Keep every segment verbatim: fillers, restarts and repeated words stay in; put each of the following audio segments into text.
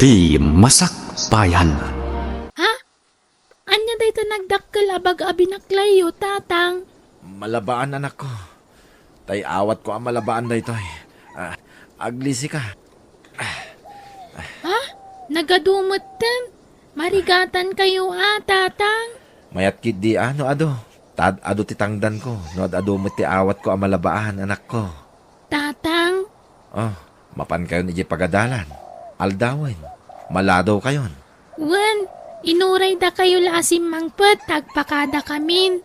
Ti Masakbayan. Ha? Ania dayta nagdakkel a bag a binaklayyo, Tatang? Malabaan, anakko. Tay awatko a malabaan daytoy. Ah, aglisika. Ha? Nagadu metten? Marigatankayo a, Tatang? Mayat ketdi a no adu. Ta ad-adu ti tangdanko no ad-adu met ti awatko a malabaan, anakko. Tatang? Oh, mapankayon idiay pagadalan. Aldawen, maladawkayon. Wen, inuraydakayo la a simmangpet ta agpakadakamin.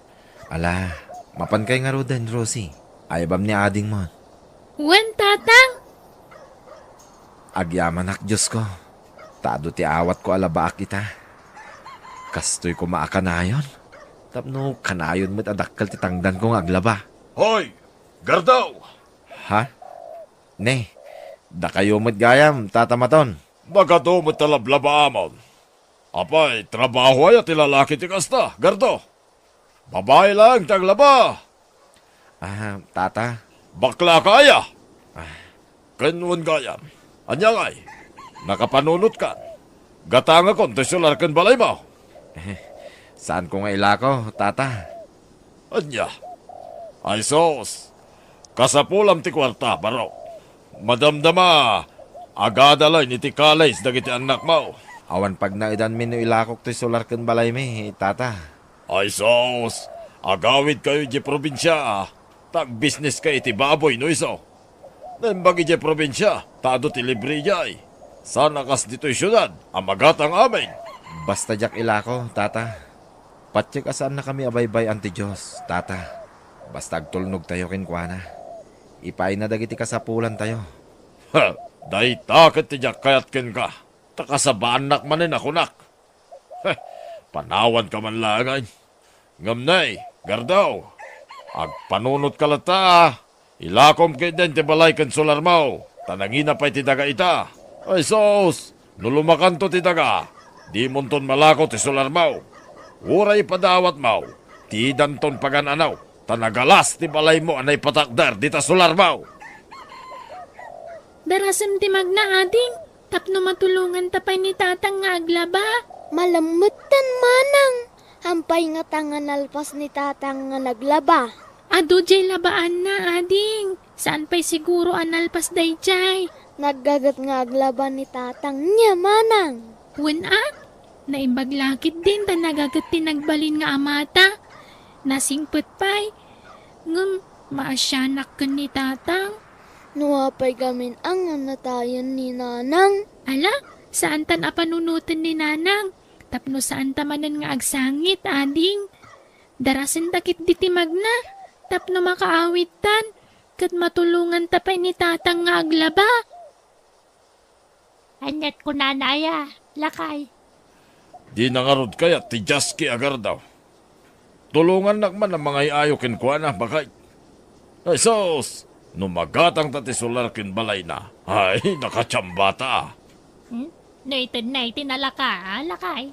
Ala, mapankay ngaruden, Rosie. Aybam ni adingmon. Wen, Tatang. Agyamanak, Diosko, ta adu ti awatko a labaak ita. Kastoy koma a kanayon, tapno kanayon met a dakkel ti tangdanko nga aglaba. Hoy, Gardaw! Ha? Ne, dakayo met gayam, Tata Maton. Nagadu met ta lablabaamon. Apay, trabaho aya ti lalaki ti kasta, Gardaw? Babai laeng ti aglaba. Ah, Tata. Bakla ka aya? Ah. Ken wen gayam. Ania ngay? Nakapanunotkan. Gatangakon ti solar ken balaymo. Saanko nga ilako, Tata. Ania? Ay sus! Kasapulam ti kuarta, barok. Madamdama, agada laeng iti college dagiti annakmo. Awan pagnaedanmi no ilakok ti solar ken balaymi, Tata. Ay sus! Agawidkayo idiay probinsia, ta agbisneska iti baboy no isu. Naimbag idiay probinsia, ta adu ti libre idiay. Saan a kas ditoy siudad a magatang amin. Basta diak ilako, Tata. Patiek a saannakami a baybay-an ti Dios, Tata. Basta agtulnogtayo kenkuana. Ipaayna dagiti kasapulantayo. Ha! Dayta ket ti diak kayat kenka, ta kasabaannak manen a kunak. Heh, panawanka man laengen. Ngem nay, Gardaw, agpanunotka latta, a. Ilakom ketdin ti balay ken solarmo, ta nangina pay ti daga ita. Ay sus, no lumakanto ti daga, dimonton malako ti solarmo. Uray ipadawatmo, tidanton pagan-ano, ta nagalas ti balaymo a naipatakder dita solarmo. Darasem ti magna, ading, tapno matulonganta pay ni Tatang nga aglaba. Malemmetten, manang. Hampay ngata nga nalpas ni Tatang nga naglaba. Adu diay labaanna, ading. Saan pay siguro a nalpas daydiay. Naggaget nga aglaba ni Tatang, nia, manang. Wen a? Naimbag la ketdin ta nagaget ti nagbalin nga amata. Nasingpet pay. Ngem maasianak ken ni Tatang. No apay gamin a nga natayen ni Nanang? Ala, saantan a panunoten ni Nanang, tapno saanta manen nga agsangit, ading. Darasenta ketdi ti magna, tapno makaawidtan, ket matulonganta pay ni Tatang nga aglaba. Aniat kunana aya, lakay? Dina ngarud kayat ti Jaski a Gardaw. Tulongannak man a mangay-ayo kenkuana, baket. Ay sus! No magatangta ti solar ken balayna, ay, nakatiambata. Hmm? No itedna iti nalaka, a, lakay?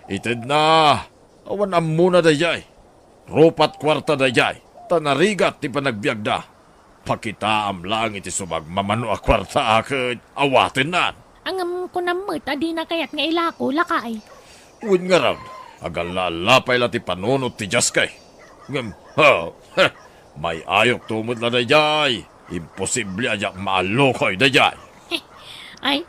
Itedna, awan ammona daydiay. Rupat kuarta daydiay, ta narigat ti panagbiagda. Pakitaam laeng iti sumagmamano a kuarta a ket awatennan. Ngem kunam met a dina kayat nga ilako, lakay. Wen ngarud, agalla-alla pay la ti panunot ti Jaski. Ngem, ha, ha, may-ayokto met la daydiay. Imposible a diak maallukoy daydiay. Ay,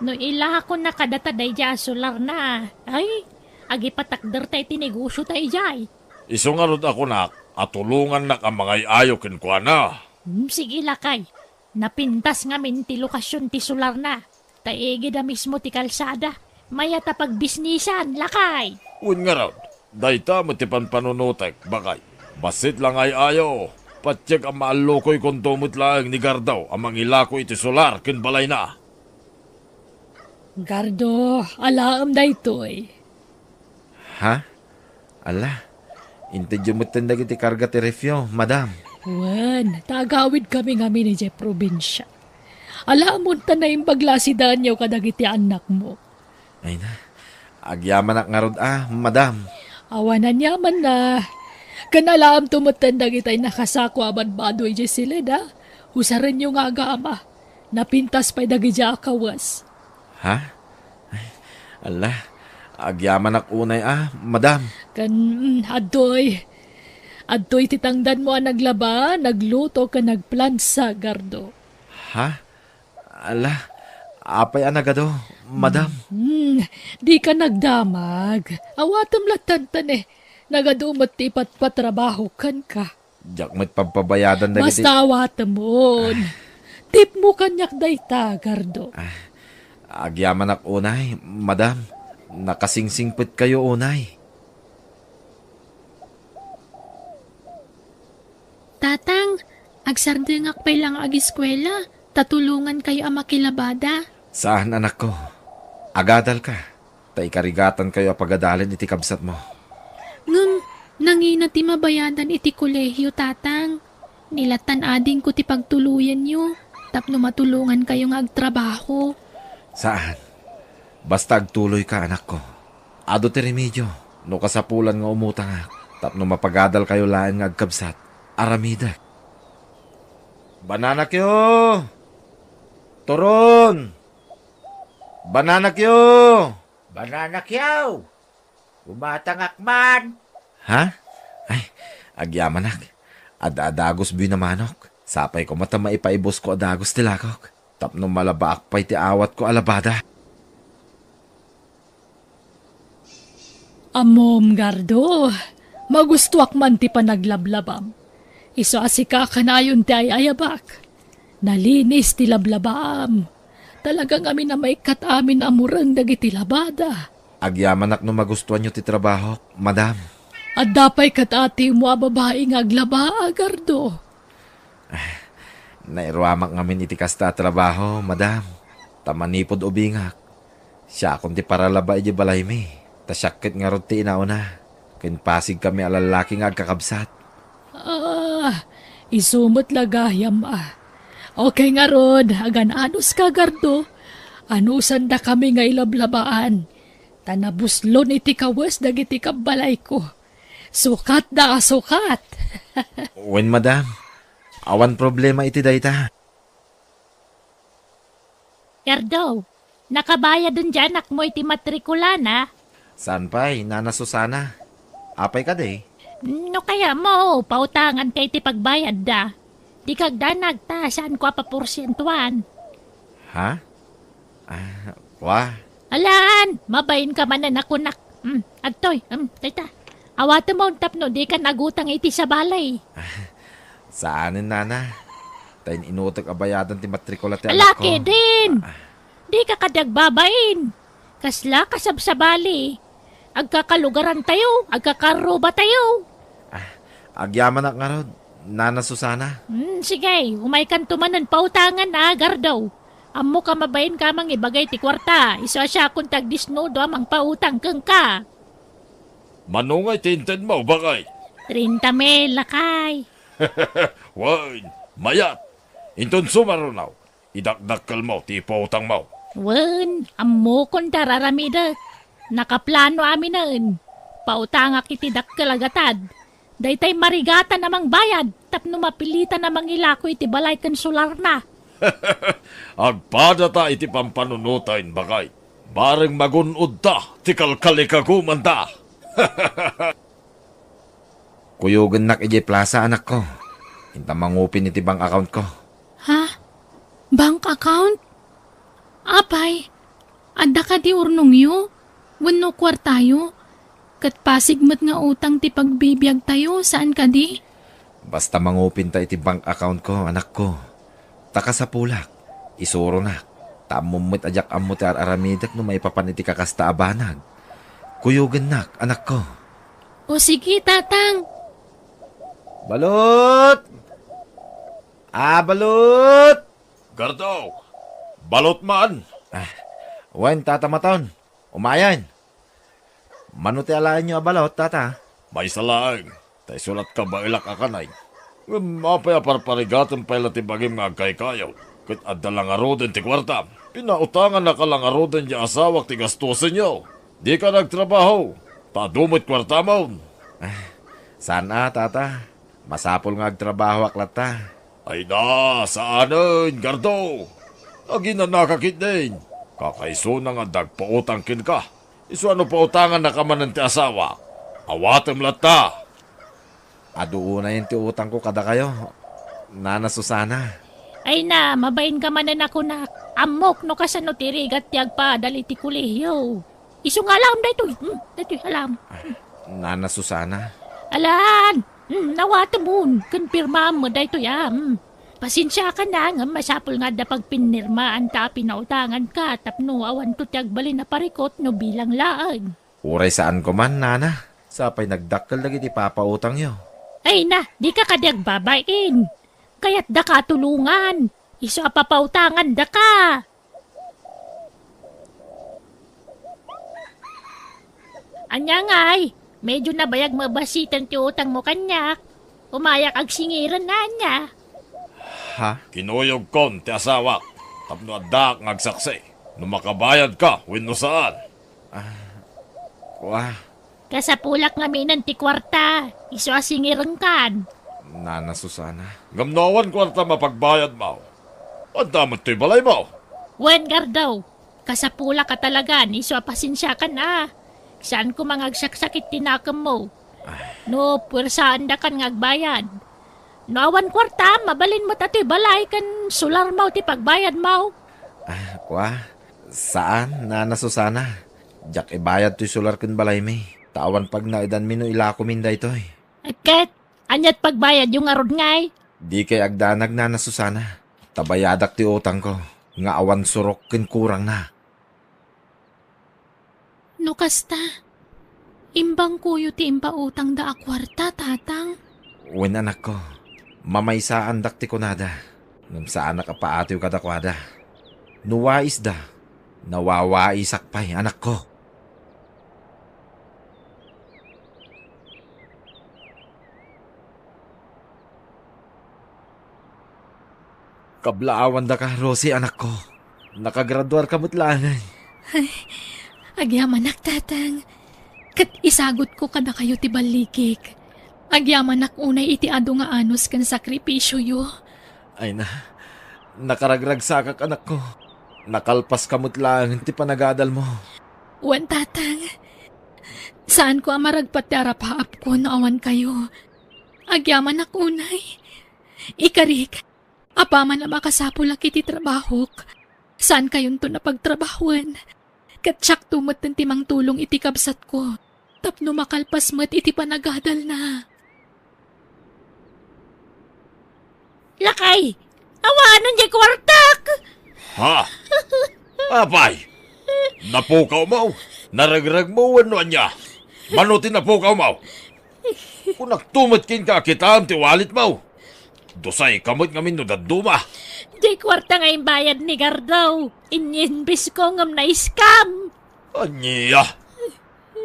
no ilakona kadata daydiay a solarna, ay, agipatakderta iti negosiota idiay. Isu ngarud a kunak a tulongannak a mangay-ayo kenkuana. Hmm, sige, lakay. Napintas ngamin ti lokasion ti solarna, ta igid a mismo ti kalsada. Mayat a pagbisnisan, lakay! Wen ngarud, dayta met ti panpanunotek, baket. Bassit la nga ay-ayo, patiek a maallukoykonto met laeng ni Gardaw a mangilako iti solar ken balayna. Gardo, alaem daytoy. Ha? Ala, intedyo metten dagiti karga ti refyo, madam. Wen, ta agawidkami ngamin idiay probinsia. Alaem ta naimbag la a sidaenyo kadagiti annakmo. Ay na, agyamanak ngarud a, madam. Awan aniamanna. Ken alaemto metten dagiti nakasako a badbado idiay siled a. Usarenyo nga agama. Napintas pay dagidiay a kawes. Ha? Ala, agyamanak unay a, madam. Ken, mm, adtoy. Adtoy ti tangdanmo a naglaba, nagluto, ken nagplansa, Gardo. Ha? Ala, apay a nagadu, madam? Hmm, dika nagdamag. Awatem lattan, eh. Nagadu met ti ipatpatrabaho kenka. Diak met pagpabayadan dagiti Basta awatemon. Tipmo kaniak dayta, Gardo. Ah, agyamanak unay, madam. Nakasingsingpetkayo unay. Tatang, agsardengak pay la nga agiskuela, ta tulongankayo a makilabada. Saan, anakko. Agadalka, ta ikarigatankayo a pagadalen iti kabsatmo. Ngem, nangina ti mabayadan iti kolehio, Tatang. Ni lattan adingko ti pagtuloyenyo, tapno matulongankayo nga agtrabaho. Saan. Basta agtuloyka, anakko. Adu ti remedio, no kasapulan nga umutangak, tapno mapagadalkayo laeng nga agkabsat. Aramidek. Bananakyo! Turon! Bananakyo! Bananakyo! Umatangak man! Ha? Ay, agyamanak. Ad-adagos buy na manok. Sapay koma ta maipaibusko a dagos ti lakok. Tapno malabaak pay ti awatko a labada. Ammom, Gardo, magustuak man ti panaglablabam. Isu a sika kanayon ti ay-ayabak. Nalinis ti lablabaam. Talaga ngamin a maikkat amin a mureng dagiti labada. Agyamanak no magustuanyo ti trabahok, madam. Adda pay ket atimo a babai nga aglaba, Gardo. Nairuamak ngamin iti kasta a trabaho, madam. Ta manipud ubingak, siakon ti paralaba idiay balaymi. Ta siak ket ngarud ti inauna. Ken pasigkami a lallaki nga agkakabsat. Ah, isu met la gayam a. Okay ngarud, agan-anuska, Gardo. Anusandakami nga ilablabaan. Ta nabuslon iti kawes dagiti kabbalayko. Sukatda a sukat. Wen, madam. Awan problema iti dayta. Gardo, nakabayaden ti anakmo iti matrikulana? Saan pay, Nana Susana. Apay kadi? No kayatmo, pautanganka iti pagbayadda. Dika agdanag ta saanko a paporsientuan. Ha? Ah, wa. Alaan, mabainka manen a kunak. Hmm, adtoy, hmm, dayta. Awatemon tapno dika nagutang iti sabali. Saanen, Nana. Ta in-inutek a bayadan ti matrikula ti anakko. Ala, kedin! Ah. Dika kadi agbabain. Kasla kasabsabali. Agkakalugarantayo, agkakarrubatayo. Ah, agyamanak ngarud, Nana Susana. Hmm, sige, umaykanto manen pautangan a, Gardo. Ammoka mabainka a mangibagay ti kuarta, isu a siakon ti agdisnudo a mangpautang kenka. Mano ngay ti intedmo, baket? Treinta mil, lakay. Wen, mayat. Inton sumaruno, idakdakkelmo ti ipautangmo. Wen, ammokon ti ar-aramidek. Nakaplano aminen. Pautangak iti dakkel a gatad. Daytay marigatan a mangbayad tapno mapilitan a mangilako iti balay ken solarna. Agpadata iti pampanunoten, baket. Bareng magun-odta ti kalkalikagumanda. Kuyogennak idiay plasa, anakko. Inta mangupin iti bank accountko. Ha? Bank account? Apay, adda kadi urnongyo? Wenno kuartayo? Ket pasig met nga utang ti pagbibiagtayo, saan kadi? Basta mangupinta iti bank accountko, anakko. Ta kasapulak, isuronak. Ta ammom met a diak ammo ti ar-aramidek no maipapan iti kakasta a banag. Kuyogennak, anakko. O sige, Tatang. Balot! Ah, balot! Gardo! Balot man! Ah, wen, Tata Maton. Umayen. Mano ti alaenyo a balot, Tata? Maysa laeng, ta isu lat kabaelak a kanay. Ngem apay a parparigatem pay la ti bagim nga agkaykayot? Ket adda la ngaruden ti kuarta. Pinautangannaka la ngaruden ti asawak ti gastusenyo. Dika nagtrabaho, ta adu met kuartamon. Ah, saan a, Tata. Masapul nga agtrabahoak latta. Ay na, saanen, Gardo. Aginanaka ketdin. Kakaisuna nga adda agpautang kenka. Isu a no pautangannaka manen ti asawa, awatem latta. Adu unayen ti utangko kadakayo, Nana Susana. Ay na, mabainka manen a kunak. Ammok no kasano ti rigat ti agpaadal iti kolehiyo. Isu nga alam daytoy. Hmm, daytoy alam. Nana Susana. Alan, hmm, nawatemon. Ken pirmaam met daytoy, ah. Hmm. Pasensiakan a, ngem masapul nga adda pagpinirmaanta a pinautanganka tapno awanto ti agbalin a parikut no bilang laeng. Uray saanko man, Nana. Sapay nagdakkel dagiti papautangyo. Ay na, dika kadi agbabain. Kayatdaka a tulongan. Isu a papautangandaka. Ania ngay, medyo nabayag met basiten ti utangmo kaniak. Umayak agsingiren, ania? Ha? Kinuyogkon ti asawak tapno addaak nga agsaksi no makabayadka wenno saan. Ah, kua. Kasapulak ngaminen ti kuarta, isu a singirenkan. Nana Susana. Ngem no awan kuarta mapagbayadmo, adda met toy balaymo. Wen, Gardo. Kasapulak a talagan, isu a pasensiakan a. Saanko nga agsaksakit ti nakemmo. Ah. No puersaandakan nga agbayad. No awan kuarta, mabalin met a toy balay ken solarmo ti pagbayadmo. Ah, kua? Saan, Nana Susana. Diak ibayad toy solar ken balaymi. Ta awan pagnaedanmi no ilakomin daytoy. Ket, aniat pagbayadyo ngarud ngay? Dikay agdanag, Nana Susana. Ta bayadak ti utangko, nga awan surok ken kurangna. No kasta, imbangkoyo ti impautangda a kuarta, Tatang? Wen, anakko. Mamaysaandak ti kunada. Ngem saanak a paatiw kadakuada. No waisda, nawawaisak pay, anakko. Kablaawandaka, Rosie, anakko. Nakagraduarka met laeng. Ay, agyamanak, Tatang. Ket isagutko kadakayo ti ballikik. Agyamanak unay iti adu nga anus ken sakripisioyo. Ay na, nakaragragsakak, anakko. Nakalpaska met laeng ti panagadalmo. Wen, Tatang. Saanko a maragpat ti arapaapko no awan kayo. Agyamanak unay. Ikarik, apaman a makasapulak iti trabahok, saankayonton a pagtrabahoen. Ket siakto metten ti mangtulong iti kabsatko tapno makalpas met iti panagadalna. Lakay, awanen diay kuartak! Ha? Apay, napukawmo? Naregregmo wenno ania? Mano ti napukawmo? Kunakto met kenka a kitaem ti walitmo. Dusayka met ngamin no dadduma. Diay kuarta nga imbayad ni Gardo. Inyinbisko ngem na-scam. Ania?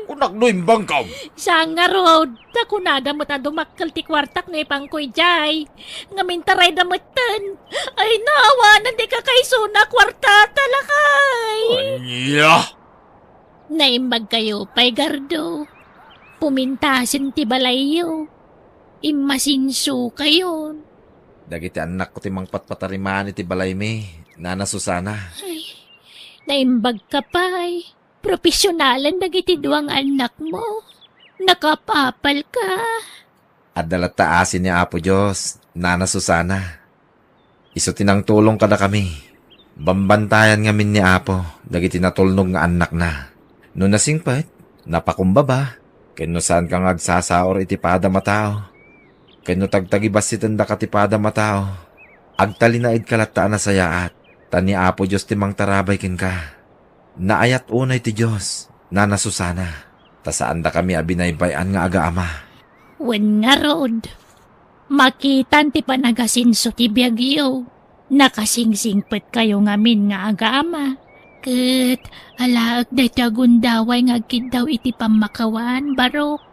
Kunak no imbangkam. Saan ngarud, ta kunada met a dumakkel ti kuartak no ipanko idiay. Ngem intarayda metten. Ay, naawanan ti kakaisuna a kuarta, talakay. Ania? Naimbagkayo pay, Gardo. Pumintasen ti balayyo. Immasinsokayon. Dagiti annakko ti mangpatpatarimaan iti balaymi, Nana Susana. Ay, naimbagka pay. Profesionalen dagiti dua nga annakmo. Nakaapapalka. Adda latta asi ni Apo Dios, Nana Susana. Isu ti nangtulong kadakami. Bambantayan ngamin ni Apo dagiti natulnog nga annakna. No nasingpet, napakumbaba, ken no saanka nga agsasaur iti padam a tao, ken no tagtagibassitendaka ti padam a tao, agtalinaedka latta a nasayaat, ta ni Apo Dios ti mangtarabay kenka. Naayat unay ti Dios, Nana Susana, ta saandakami a binaybay-an nga agaama. Wen ngarud, makitan ti panagasinso ti biagyo. Nakasingsingpetkayo ngamin nga agaama. Ket alaek daytoy a gundaway nga agkiddaw iti pammakawaan, Barok.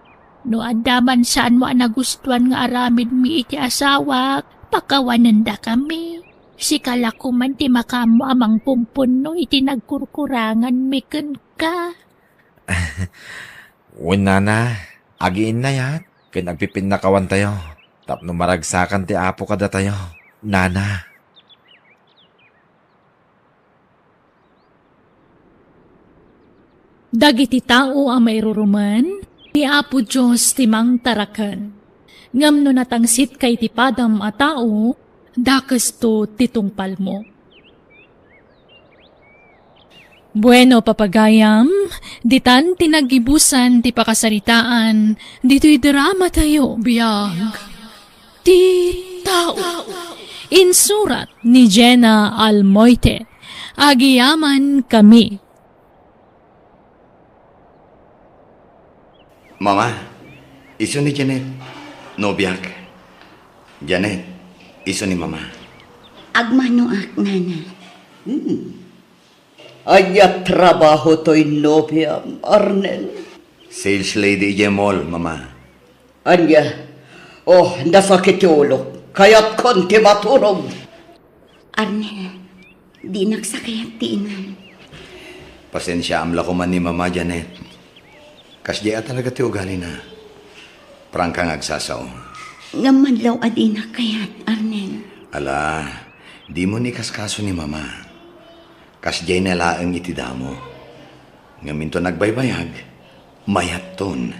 No adda man saanmo a nagustuan nga aramidmi iti asawak, pakawanendakami. Sika la koman ti makaammo a mangpumpunno iti nagkurkuranganmi kenka. Wen, Nana, agiinnayat ken agpipinnakawantayo tapno maragsakan ti Apo kadatayo, Nana. Dagiti tao a mairurumen, ti Apo Dios ti mangtaraken. Ngem no natangsitka iti padam a tao, dakesto ti tungpalmo. Bueno, papagayam, ditan ti naggibusan ti pakasaritaan ditoy dramatayo. Biag ti tao. Insurat ni Jenna Almoite. Agyamankami. Mama, isu ni Janet, nobiak. Janet, isu ni Mama. Agmanoak, Nana. Hmm. Ania trabaho toy nobiam, Arnel? Sales lady idiay mall, Mama. Ania? Oh, nasakit ti ulo. Kayatkon ti maturog. Arnel, dinak sa kayat ti inam. Pasensiaam la koman ni Mama, Janet. Kasdiay a talaga ti ugalina. Prangka nga agsasao. Ngem madlaw a dinak kayat, Arnel. Ala, dimo ni kaskaso ni Mama. Kasdiay na laeng iti damo. Ngem inton agbaybayag, mayatton.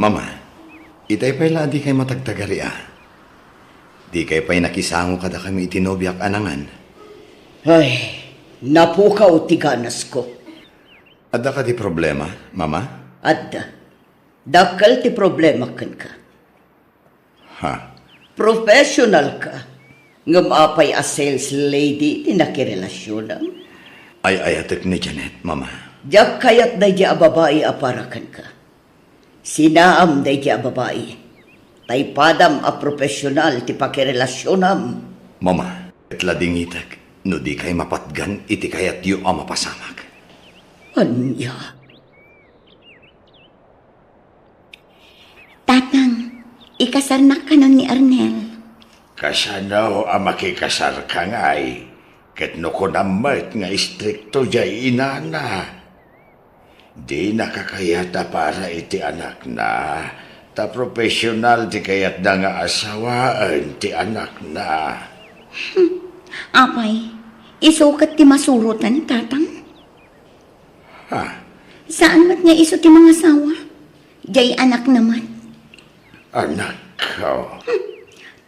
Mama, itay pay la a dikay matagtagari a. Dikay pay nakisango kadakami iti nobiak a nangan. Ay, napukaw ti ganasko. Adda kadi problema, Mama? Adda. Dakkel ti problema kenka. Ha? Professional ka. Ngem apay a sales lady ti nakirelasionam? Ay-ayatek ni Janet, Mama. Diak kayat daydi a babai a para kenka. Sinaam daydi a babai. Tay padam a professional ti pakirelasionam. Mama, ket ladingitek no dikay mapatgan iti kayatyo a mapasamak. Ania? Tatang, ikasarnak kanon ni Arnel. Kasano a makikasarka ngay? Ket no kunam met nga istrikto diay inana. Dina kakayat a para iti anakna, ta professional ti kayatna nga asawaen ti anakna. Hmm, apay, isu ket ti masuroten, Tatang? Ha? Saan met nga isu ti mangasawa? Diay anakna met. Anakko. Hmm.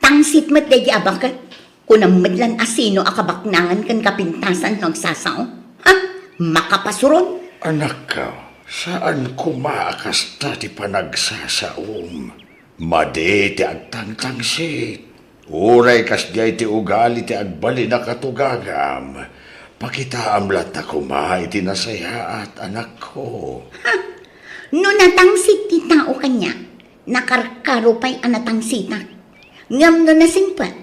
Tangsit met daydi a baket. Kunam met lan a sino a kabaknangan ken kapintasan no agsasao. Ha? Makapasuron. Anakko, saan koma a kasta ti panagsasaom. Madi ti agtangtangsit. Uray kasdiay ti ugali ti agbalin a katugagam, pakitaam latta koma iti nasayaat, anakko. Ha? No natangsit ti tao kaniak, nakarkaro pay a natangsitak. Ngem no nasingpet,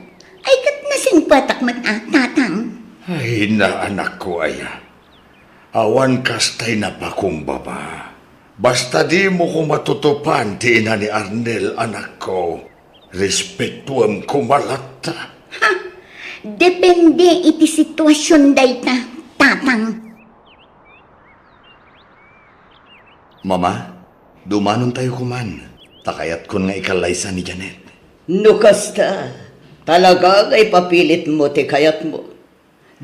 ay ket nasingpetak met a, Tatang. Ay, na, anakko aya. Awan kastay napakumbaba. Basta dimo koma tutupan ti ina ni Arnel, anakko. Respetuem koma latta. Ha? Depende iti situasion dayta, Tatang. Mama, dumanontayo koman, ta kayatkon nga ikallaysa ni Janet. No kasta, talaga nga ipapilitmo ti kayatmo.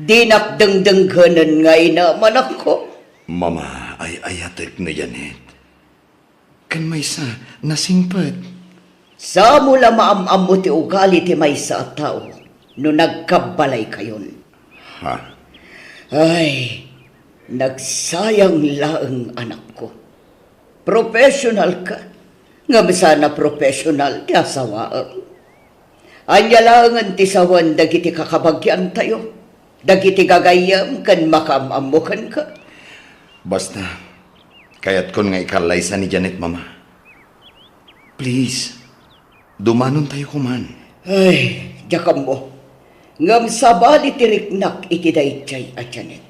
Dinak dengdenggen nga inam, anakko. Mama, ay-ayatek ni Janet. Ken maysa, nasingpet. Samo la maam-ammo ti ugali ti maysa a tao no nagkabbalaykayon. Ha? Ay, nagsayang laeng, anakko. Professional ka, ngem saan a professional ti asawaem. Ania laengen ti sawen dagiti kakabagiantayo, dagiti gagayyem ken makaam-ammo kenka? Basta, kayatkon nga ikallaysa ni Janet, Mama. Please, dumanontayo koman. Ay, diak ammo. Ngem sabali ti riknak iti daydiay a Janet.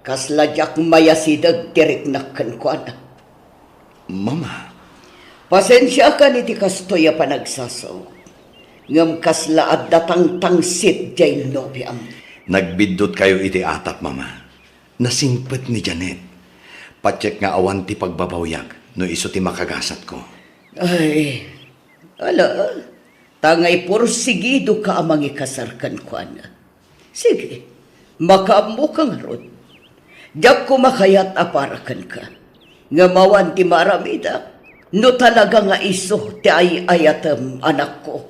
Kasla diak mayasideg ti riknak kenkuana. Mama. Pasensiakan iti kastoy a panagsasaok. Ngem kasla adda tangtangsit diay nobiam. Nagbiddutkayo iti atap, Mama. Nasingpet ni Janet. Patiek nga awan ti pagbabawiak no isu ti makagasatko. Ay, ala, ta nga iporsigidoka a mangikasar kenkuana. Sige, Makaammoka ngarud. Diak koma kayat a para kenka. Ngem awan ti maaramidak no talaga nga isu ti ay-ayatem, anakko.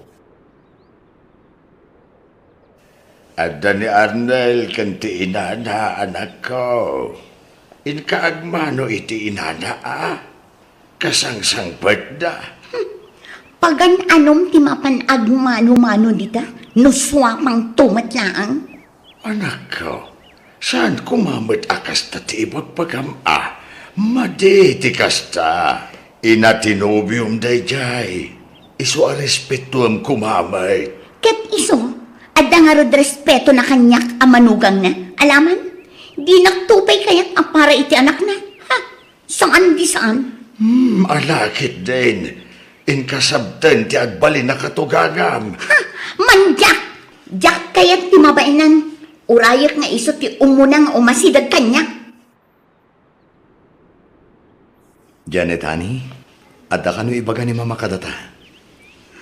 Adda ni Arnel ken ti inana, anakko. Inka agmano iti inana, a? Kasangsangpetda. Pagan-anom ti mapan agmano-mano dita, no suamangto met laeng? Anakko, saan koma met a kasta ti ibagbagam, a? Madi ti kasta. Ina ti nobiom daydiay. Isu a respetuem koma met. Ket isu, adda ngarud respetona kaniak a manugangna. Alaman, dinakto pay kayat a para iti anakna. Ha? Saan di saan. Hmm, ala ketdin. Inkasabten ti agbalin a katugagam. Ha? Mandiak! Diak kayat ti mabaenan. Urayek nga isu ti umuna nga umasideg kaniak. Janet, honey, adda kano ibaga ni Mama kadata?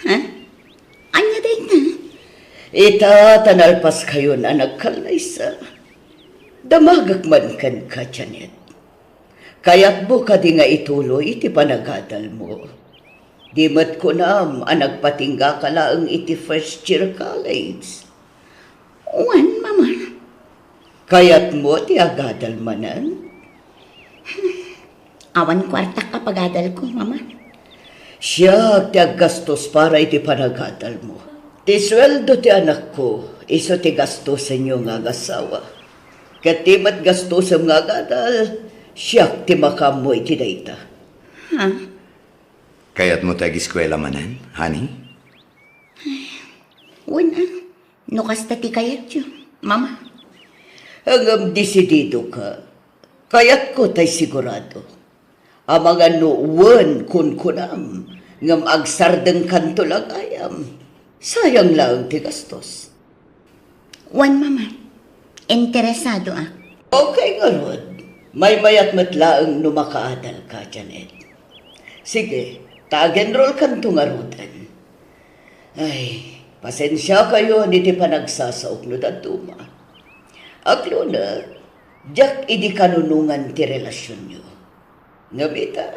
Ha? Ania dayta? Ita ta nalpaskayon a nagkallaysa. Damagek man kenka, Janet. Kayatmo kadi nga ituloy iti panagadalmo? Di met kunam a nagpatinggaka laeng iti first year college. Wen, Mama. Kayatmo ti agadal manen? Awan kuartak a pagadalko, Mama. Siak ti aggastos para iti panagadalmo. Ti sueldo ti anakko, isu ti gastosenyo nga agasawa. Ket ti met gastosem nga agadal, siak ti makaammo iti dayta. Ha? Kayatmo ti agiskuela manen, honey? Wen, a. No kasta ti kayatyo, Mama. Ngem desididoka. Kayatko tay sigurado. Amangan no wen kunkunam, ngem agsardengkanto la gayam. Sayang laeng ti gastos. Wen, Mama. Interesadoak. Okay ngarud. Maymayat met laeng no makaadalka, Janet. Sige, ta ag-enrollkanto ngaruden. Ay, pasensiakayon iti panagsasaok no dadduma. Aklona, diak idi kanunongan ti relasionyo. Ngem ita,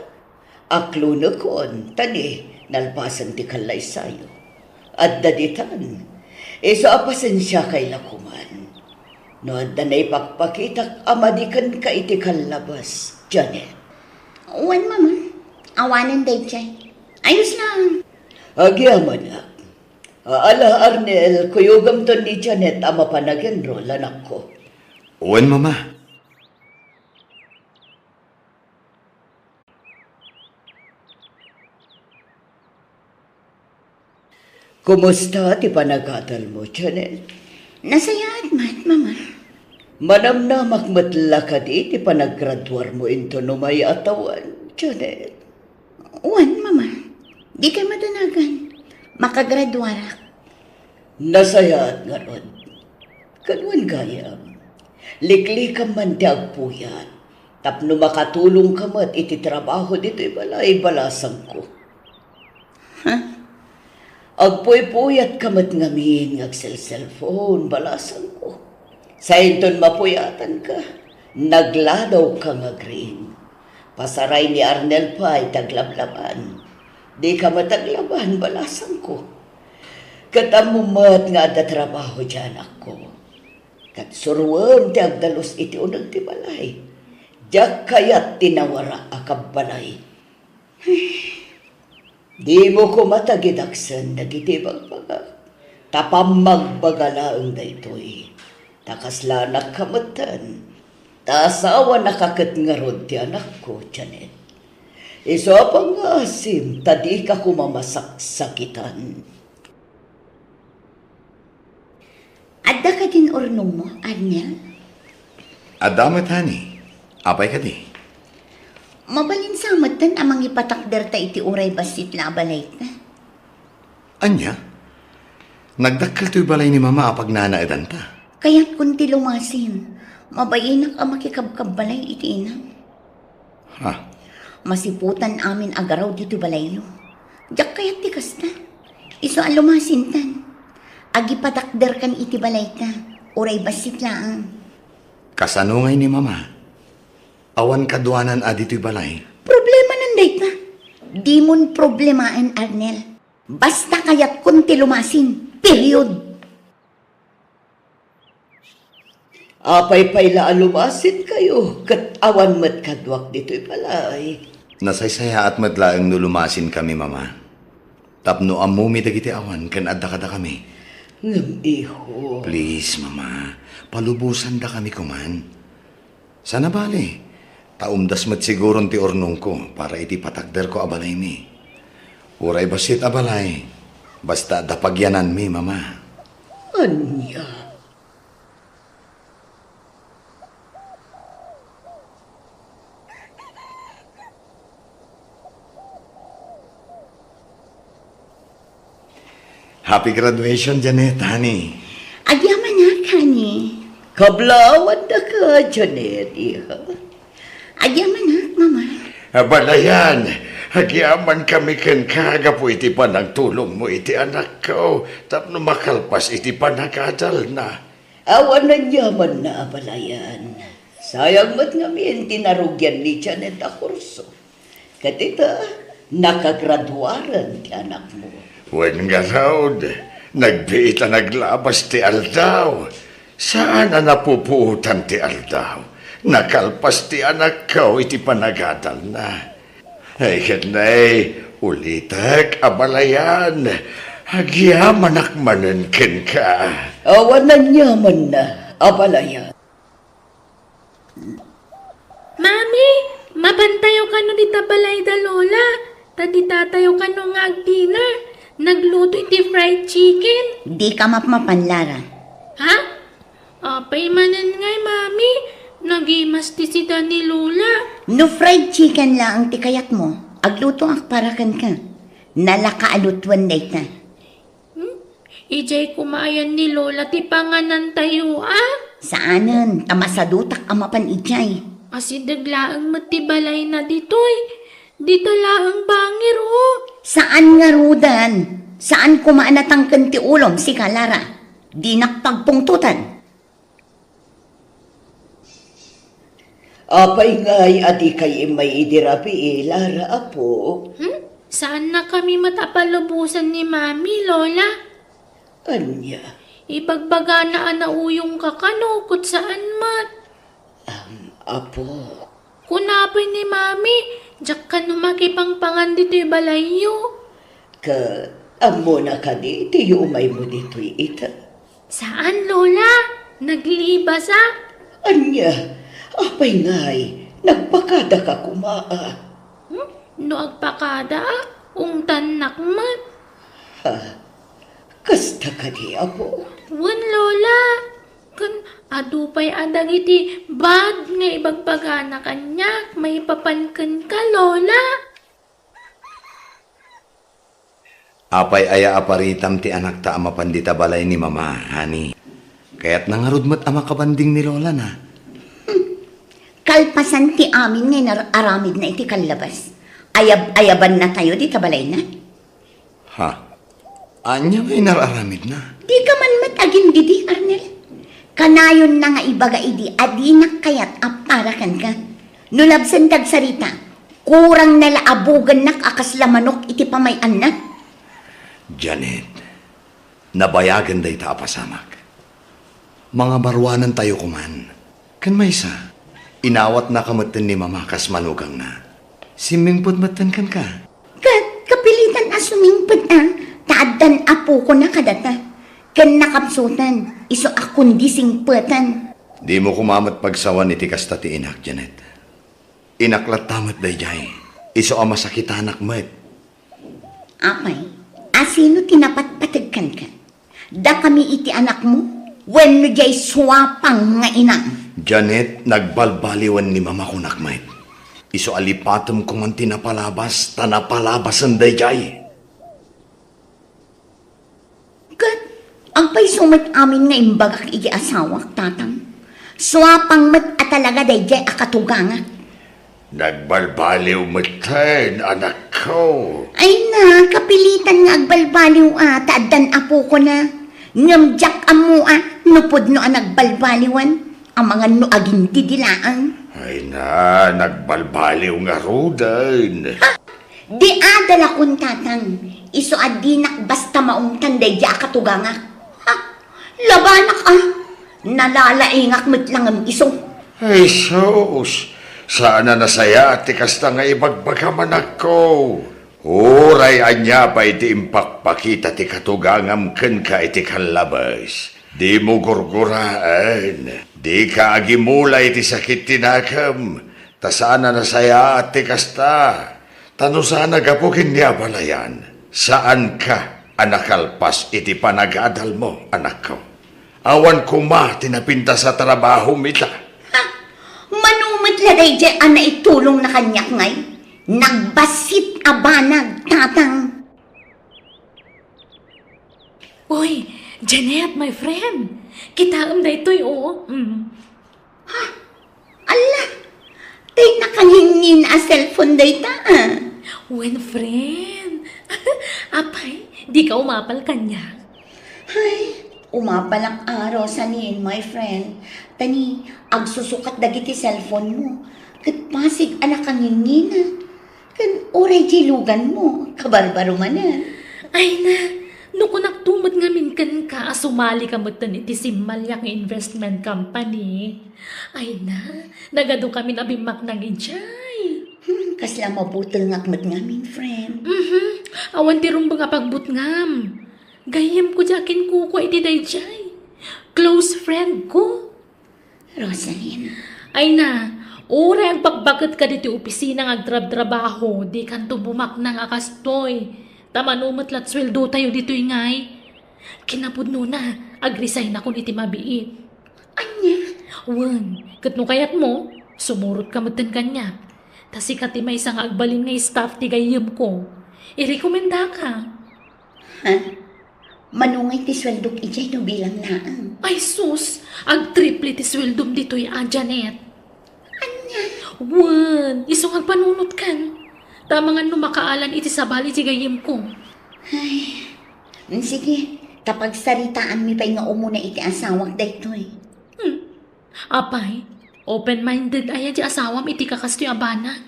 aklonekon, ta ni, nalpasen ti kallaysayo. Adda ditan, isu a pasensiakay la koman. No adda naipakpakitak a madi kenka iti kallabas, Janet. Wen, Mama. Awanen daydiay. Ayos lang. Agyamanak. Ala, Arnel, kuyogamton ni Janet a mapan ag-enroll, anakko. Wen, Mama. Kumusta ti panagadalmo, Janet? Nasayaat met, Mama. Manamnamak met la kadi ti panaggraduarmo inton umay a tawen, Janet? Wen, Mama. Dikay madanagan. Makagraduarak. Nasayaat ngarud. Ken wen gayam, liklikam man ti agpuyat tapno makatulongka met iti trabaho ditoy balay, balasangko. Ha? Agpuypuyatka met ngamin nga agselselpon, balasangko. Sainton mapuyatanka, nagladawka nga agriing. Pasaray ni Arnel pay ti aglablaban. Dika met aglaban, balasangko. Ket ammom met nga adda trabaho ti anakko. Ket suroem ti agdalus iti uneg ti balay. Diak kayat ti nawara a kabbalay. Dimo koma tagidaksen dagiti ibagbagak, ta pammagbaga laeng daytoy, ta kaslanak ka metten, ta asawanaka ket ngarud ti anakko, Janet. Isu a pangngaasim ta dika koma masaksakitan. Adda kadin urnongmo, Arnel? Adda met, honey. Apay kadi? Mabalin sa metten a mangipatakderta iti uray bassit la a balayta. Ania? Nagdakkel toy balay ni Mama a pagnanaedanta. Kayatkon ti lumasin. Mabainak a makikabkabbalay iti inam. Ha? Masiputan amin a garaw ditoy balayyo. Diak kayat ti kasta. Isu a lumasintan. Agipatakderkan iti balayta. Uray bassit laeng. Kasano ngay ni Mama? Awan kaduanan a ditoy balay? Problemanan dayta. Dimon problemaen, Arnel. Basta kayatkon ti lumasin. Period. Apay pay la a lumasinkayo ket awan met kaduak ditoy balay? Nasaysayaat met laeng no lumasinkami, Mama. Tapno ammomi dagiti awan ken adda kadakami. Ngem, iho. Please, Mama, palubosandakami koman. Sana bale, ta umdas met siguron ti urnongko para iti patakderko a balaymi. Uray bassit a balay, basta adda pagyananmi, Mama. Ania? Happy graduation, Janet, honey. Agyamanak, honey. Kablaawan daka, Janet, iha. Agyamanak, Mama. Abalayan, agyamankami kenka gapu iti panangtulongmo iti anakko tapno makalpas iti panagadalna. Awan aniamanna, abalayan. Sayang met ngamin ti narugian ni Janet a kurso. Ket ita, nakagraduaren ti anakmo. Wen ngarud, nagbiit a naglabas ti aldaw. Saan a napupuotan ti aldaw. Nakalpas ti anakko iti panagadalna. Ay, ket nay, ulitek, abalayan. Agyamanak manen kenka. Awan aniamanna, abalayan. Mami, mapantayo kano dita balay da Lola. Ta di tatayo kano nga agdinner. Nagluto iti fried chicken. Dika mapmapan, Lara. Ha? Apay manen ngay, Mami? Nagimas ti sida ni Lola. No fried chicken laeng ti kayatmo, aglutoak para kenka. Nalaka a lutuen dayta. Hmm? Idiay koma ayan ni Lola ti panganantayo, a? Saanen, ta masadutak a mapan idiay. Asideg laeng met ti balayna ditoy. Dita laeng bangir, o. Saan ngaruden. Saan koma a natangken ti ulom, sika, Lara. Dinak pagpungtotan. Apay ngay a dikay immay idi rabii, Lara, apo? Hmm? Saannakami met a palubosan ni Mami, Lola? Ania? Ibagbagana a nauyongka kano, ket saan met. Am, apo. Kuna pay ni Mami, diak kano makipangpangan ditoy balayyo. Ket ammona kadi ti yuumaymo ditoy ita? Saan, Lola. Naglibasak. Ania? Apay ngay, nagpakadaka koma, a? Hmm? No agpakadaak, ungtannak met. Ha? Kasta kadi, apo? Wen, Lola. Ken adu pay a dagiti bad nga ibagbagana kaniak maipapan kenka, Lola. Apay aya a paritam ti anakta a mapan dita balay ni Mama, honey? Kayatna ngarud met a makabanding ni Lolana. Hmm. Kalpasan ti amin nga inar-aramidna iti kallabas, ayab-ayabannatayo dita balayna. Ha? Ania nga inar-aramidna? Dika man met agindidi, Arnel. Kanayonna nga ibaga idi a dinak kayat a para kenka. No labsen ti agsarita, kurangna la a bugennak a kasla manok iti pamay-anna. Janet, nabayagen dayta a pasamak. Mangabaruanantayo koman. Ken maysa, inawatnaka metten ni Mama kas manugangna. Simmingpet metten kenka. Ket kapilitan a sumingpet a, ta addan apokona kadata. Ken nakapsutan, isu a kundi singpetan. Dimo koma met pagsawan iti kasta ti inak, Janet. Inak latta met daydiay, isu a masakitanak met. Apay, asino ti napatpateg kenka? Dakami iti anakmo wenno diay suapang nga inam? Janet, nagbalbaliwen ni Mama, kunak met. Isu a lipatem koman ti napalabas, ta napalabasen daydiay. Ket agpayso met amin nga imbagak iti asawak, tatang. Suapang met a talaga daydiay a katugangak. Nagbalbaliw metten, anakko. Ay na, kapilitan nga agbalbaliw a, ta addan apokona. Ngem diak ammo a, no pudno a nagbalbaliwan. Amangan no agindidi laeng. Ay na, nagbalbaliw ngaruden. Ha? Di adalakon, Tatang. Isu a dinak basta maungtan daydi a katugangak. Ha? Labanak a. Nalalaingak met la ngem isu. Ay, sus. Saan a nasayaat ti kasta nga ibagbagam, anakko. Uray ania pay ti impakpakita ti katugangam kenka iti kallabes, dimo gurguraen. Dika agimula iti sakit ti nakem, ta saan a nasayaat ti kasta. Ta no saan a gapu ken ni abalayan, saanka a nakalpas iti panagadalmo, anakko. Awan koma ti napintas a trabahom ita. Ha? Mano met la daydiay a naitulongna kaniak ngay? Nagbassit a banag, Tatang. Uy, Janet, my friend. Kitaem daytoy, o. Mm. Ha? Alla, tay nakangingin a cellphone dayta, a. Wen, friend. Apay, dika umapal kaniak? Ay, umapalak a, Rosaline, my friend. Ta ni, agsusukat dagiti cellphone mo. Ket pasig a nakangingina. Ken uray diay lugan mo, kabarbaro manen. Ay na, no kunakto met ngamin kenka a sumalika metten iti simmaliak nga investment company. Ay na, nagadukamin a bimmaknang idiay. Hmm, kasla mabutengak met ngamin, friend. Mhm. Awan ti rumbeng a pagbutngam. Gayyemko diay akinkukua iti daydiay. Close friend ko. Rosaline. Ay na, uray agbakbaket ka ditoy opisina nga agtrabtrabaho, dikanto bumaknang a kastoy. Ta mano met la ti sueldotayo ditoy ngay. Kinapudnona, agresign akon iti mabiit. Ania? Wen, ket no kayatmo, sumurotka metten kaniak. Ta sika ti maysa nga agbalin nga staff ti gayyemko. Irekomendaka. Ha? Mano ngay ti sueldok idiay no bilang laeng? Ay sus, agtriple ti sueldom ditoy a, Janet. Ania? Wen, isu nga agpanunotkan. Ta amangan no makaalan iti sabali ti gayyemko. Ay, mm, sige, ta pagsaritaanmi pay nga umuna iti asawak daytoy. Hmm. Apay, open-minded aya ti asawam iti kakastoy a banag?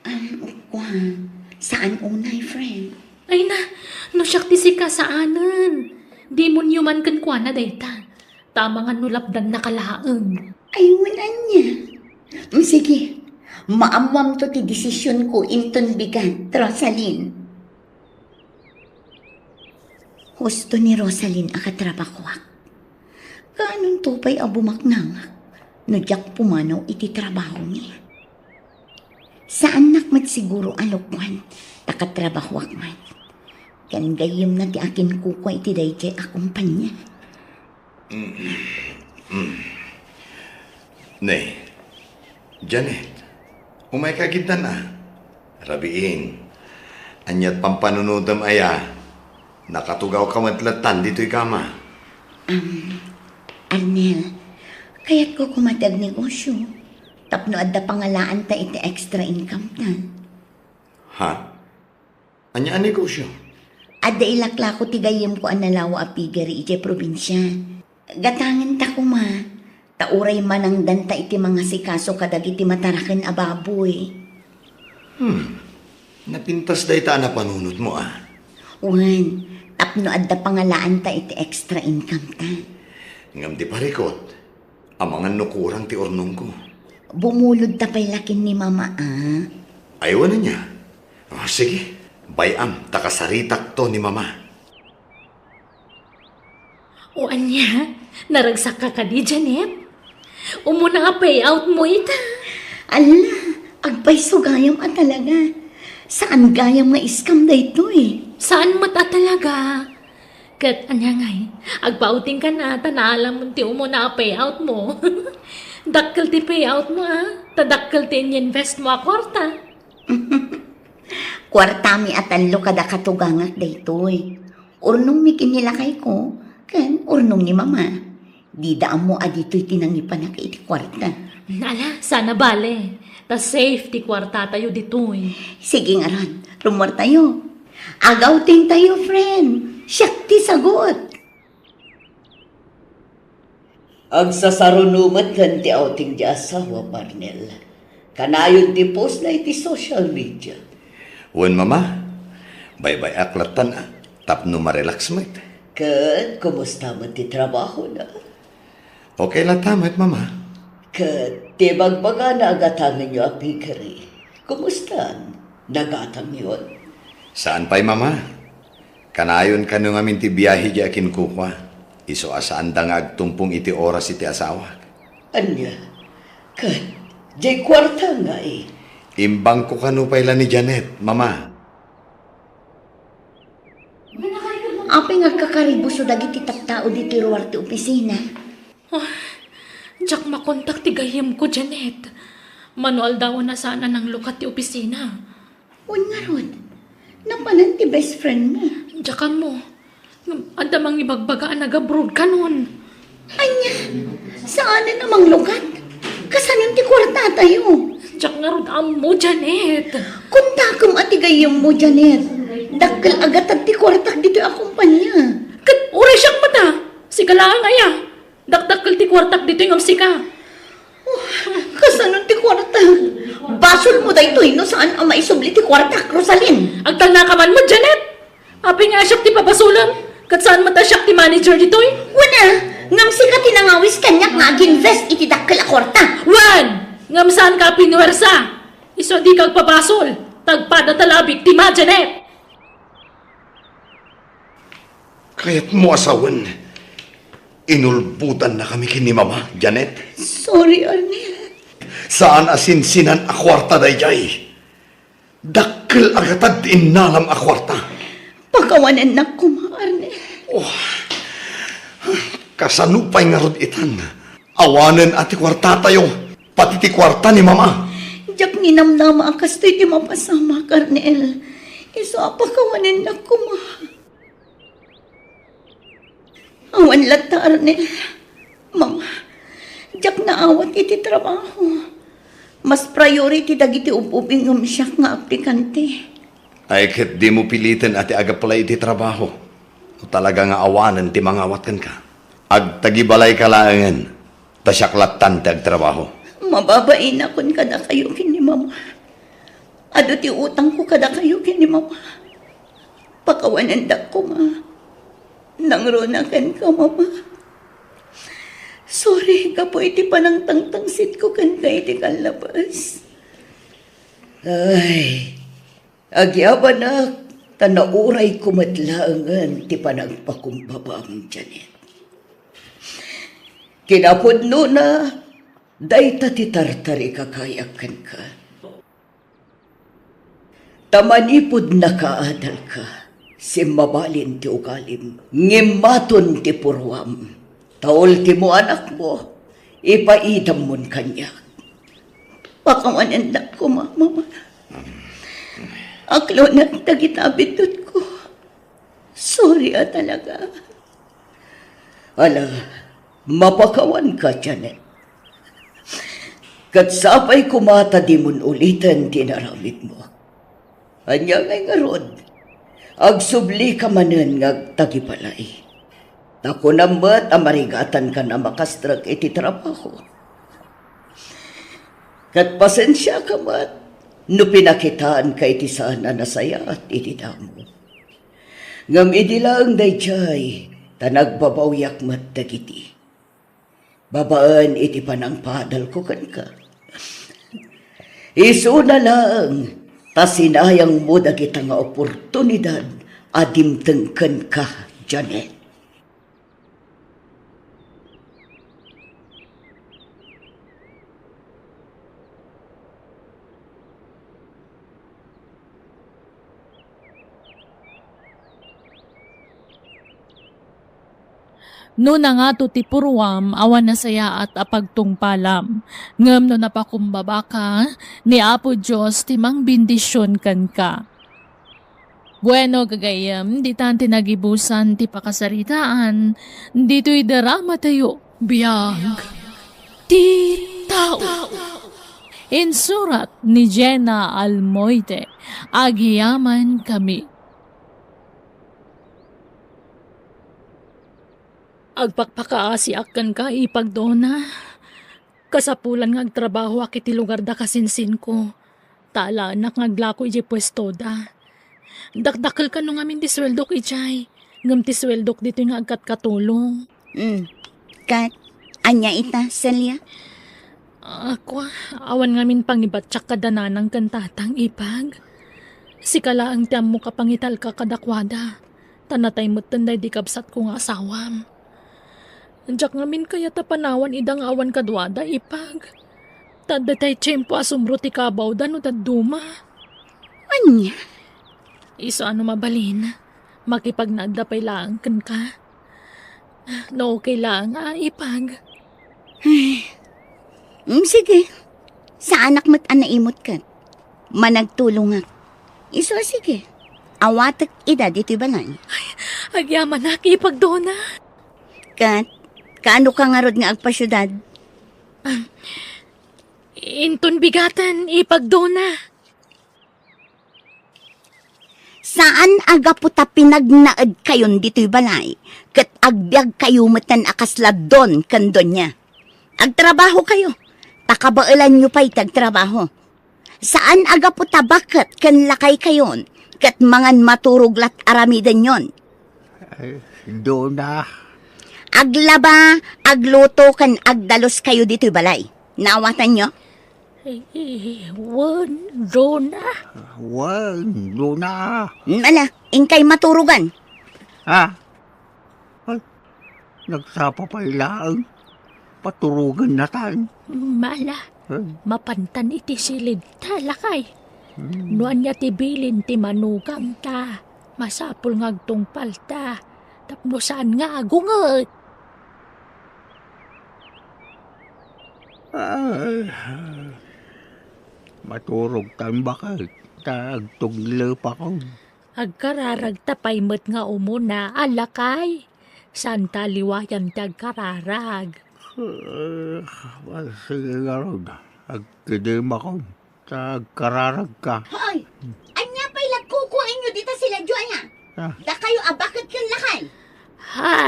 Um, kua, saan unay, friend? Ay na, no siak ti sika, saanen. Demonyo man kenkuana dayta. Ta amangan no lapdannaka laeng. Ay, wen ania? Mm, sige, maammoamto ti desisionko inton bigat, Rosaline. Husto ni Rosaline a katrabahoak. Kaanonto pay a bumaknangak no diak pumanaw iti trabahomi. Saannak met siguro a lokoan ta katrabahoak man. Ken gayyemna ti akinkukua iti daydiay a kompania. Mm. Mm. Ne, Janet, umayka ketdin a. Rabiin, aniat pampanunotem aya? Nakatugawka met lattan ditoy kama. Um, Arnel, kayatko koma ti agnegosyo tapno adda pangalaanta iti extra income ta. Ha? Ania a negosyo? Adda ilaklako ti gayyemko a nalawa a piggery idiay probinsia. Gatangenta koma, ta uray manangdanta iti mangasikaso kadagiti mataraken a baboy. Hmm. Napintas dayta a napanunotmo, a. Wen, tapno adda pangalaanta iti extra income ta. Ngem ti parikut, amangan no kurang ti urnongko. Bumulodta pay la ken ni Mama, a. Ay, wen ania? O, sige, bay-am ta kasaritakto ni Mama. O ania, naragsakka kadi, Janet? Umuna a payoutmo ita. Ala, agpayso gayam a talaga. Saan gayam nga scam daytoy? Saan met a talaga? Ket ania ngay, agpautingkan a ta naalamon ti umuna a payoutmo. Dakkel ti payoutmo, a, ta dakkel ti ininvestmo a kuarta. Kuartami a tallo kada katugangak daytoy. Urnongmi ken ni lakayko, ken urnong ni Mama. Dida ammo a ditoy ti nangipanak iti kuarta. Ala, saan a bale. Ta safe ti kuartatayo ditoy. Sige ngarud, rummuartayo. Agawtingtayo, friend. Siak ti sagut. Agsasaruno metten ti outing ti asawa, Arnel. Kanayon ti post na iti social media. Wen, Mama. Baybay-ak lattan, ah, tapno marelax met. Ket kumusta met ti trabaho na? Okay latta met, Mama. Ket ti bagbagana a gatangenyo a piggery, kumusta? Nagatangyon? Saan pay, Mama. Kanayon kano ngamin ti biahe di akinkukua. Isu a saanda nga agtumpong iti oras iti asawak. Ania? Ket, diay kuarta ngay? Imbangko kano pay la ni Janet, Mama. Apay nga agkakaribuso dagiti tattao ditoy ruar ti opisina? Ah, diak makontak ti gayyemko, Janet. Mano aldawen a saan a nanglukat ti opisina. Wen ngarud, napanan ti best friend mo. Diak ammo. Ngem adda mangibagbaga a nag-abroad kanon. Ania, saanen a manglukat? Kasanon ti kuartatayo? Diak ngarud ammo, Janet. Kontakem a ti gayyemmo, Janet. Dakkel a gatad ti kuartak ditoy a kompania. Ket uray siak met a, sika laeng aya. Dakdakkel ti kuartak ditoy ngem sika. Oh, kasanon ti kuarta? Basolmo daytoy no saan a maisubli ti kuartak, Rosalyn. Agtalnaka man met, Janet. Apay nga siak ti pabasolem? Ket saan met a siak ti manager ditoy? Wen a, ngem sika ti nangawis kaniak nga ag-invest iti dakkel a kuarta. Wen, ngem saanka a pinuwersa. Isu a dika agpabasol. Ta agpadata la a biktima, Janet. Kayatmo a sawen, inulbodannakami ken ni Mama, Janet. Sorry, Arnel. Saan a sinsinan a kuarta daydiay. Dakkel a gatad ti innalam a kuarta. Pakawanennak koma, Arnel. Oh, kasano pay ngarud itan? Awanen a ti kuartatayo, pati ti kuarta ni Mama. Diak ninamnama a kastoy ti mapasamak, Arnel. Isu a pakawanennak koma. Awan latta, Arnel. Mama, diak naawat iti trabaho. Mas priority dagiti ub-ubing ngem siak nga aplikante. Ay, ket dimo piliten a ti ag-apply iti trabaho. No talaga nga awanen ti mangawat kenka, agtagibalayka laengen, ta siak lattan ti agtrabaho. Mababainakon kadakayo ken ni Mama. Adu ti utangko kadakayo ken ni Mama. Pakawanendak koma. Nangruna kenka, Mama. Sorry gapu iti panangtangtangsitko kenka iti kallabas. Ay, agyabanak, ta naurayko met laengen ti panagpakumbabam, Janet. Kinapudnona, dayta ti tartarikakayak kenka. Ta manipud nakaadalka, simmabalin ti ugalim, ngimmaton ti puruam. Ta ultimo anakmo, ipaidammon kaniak. Pakawanendak koma, Mama. Aklonak dagita a biddutko. Sorry a talaga. Ala, mapakawanka, Janet. Ket sapay koma ta dimon uliten ti inaramidmo. Ania ngay ngarud? Agsublika manen nga agtagibalay. Ta kunam met a marigatankan a makastrek iti trabaho. Ket pasensiaka met no pinakitaanka iti saan a nasayaat iti damo. Ngem idi laeng daydiay, ta nagbabawiak met dagiti. Babaen iti panangpadalko kenka. Isuna laeng ta sinayangmo dagita nga oportunidad a dimteng kenka, Janet. No nangato ti puruam, awan nasayaat a pagtungpalam. Ngem no napakumbabaka, ni Apo Dios ti mangbendision kenka. Bueno, gagayyem, ditan ti nagibusan ti pakasaritaan, ditoy dramatayo, Biag ti Tao. Insurat ni Jenna Almoite, Agyaman Kami. Agpakpakaasiak kenka, Ipag Dona. Kasapulan nga agtrabahoak iti lugarda kasinsinko, ta alaenak nga aglako idiay puestoda. Dakdakelkan no ngamin ti sueldok idiay, ngem ti sueldok ditoy nga agkatkatulong. Hmm. Ket, ania ita, Celia? Ako, awan ngamin pangibatiak kada nanang ken tatang, Ipag. Sika laeng ti ammok a pangitalka kadakuada, ta natay metten daydi kabsatko nga asawam. Diak ngamin kayat a panawan ida nga awan kaduada, Ipag. Ta adda tay tiempo a sumro ti kabawda no dadduma. Ania? Isu a no mabalin, makipagnaedda pay laeng kenka. No okay laeng a, Ipag. Ay. Mm, sige. Saanak met a naimut ket. Managtulongak. Isu a sige. Awatek ida ditoy balay. Agyamanak, Ipag Dona. Ket, kaano ka ngarud nga agpasiudad? Inton bigaten, Ipag Dona. Saan a gapu ta pinagnaedkayon ditoy balay, ket agbiagkayo metten a kasla don ken donia. Agtrabahokayo, ta kabaelanyo pay ti agtrabaho. Saan a gapu ta baket ken lakaykayon, ket mangan maturog la ti aramidenyon. Ay, Dona. Aglaba, agluto, ken agdaluskayo ditoy balay. Naawatanyo? Eh, eh, wen, Dona. Wen, Dona. Ala, inkay maturogan. Ha? Ay, nagsapa pay laeng. Paturogan natan. Mala, Ay. Mapantan iti silid ta, lakay. Hmm. No ania ti bilin ti manugangta, masapul nga agtungpalta, tapno saan nga agunget. Ay, maturogtan baket, ta agtuglepakon. Agkararagta pay met nga umuna, a lakay. Saanta a liwayan ti agkararag. Eh, sige ngarud, agkidemakon, ta agkararagka. Hoy! Ania pay la kukuenyo dita sila Joy, a? Ah. Dakayo a baket ken lakay? Ha?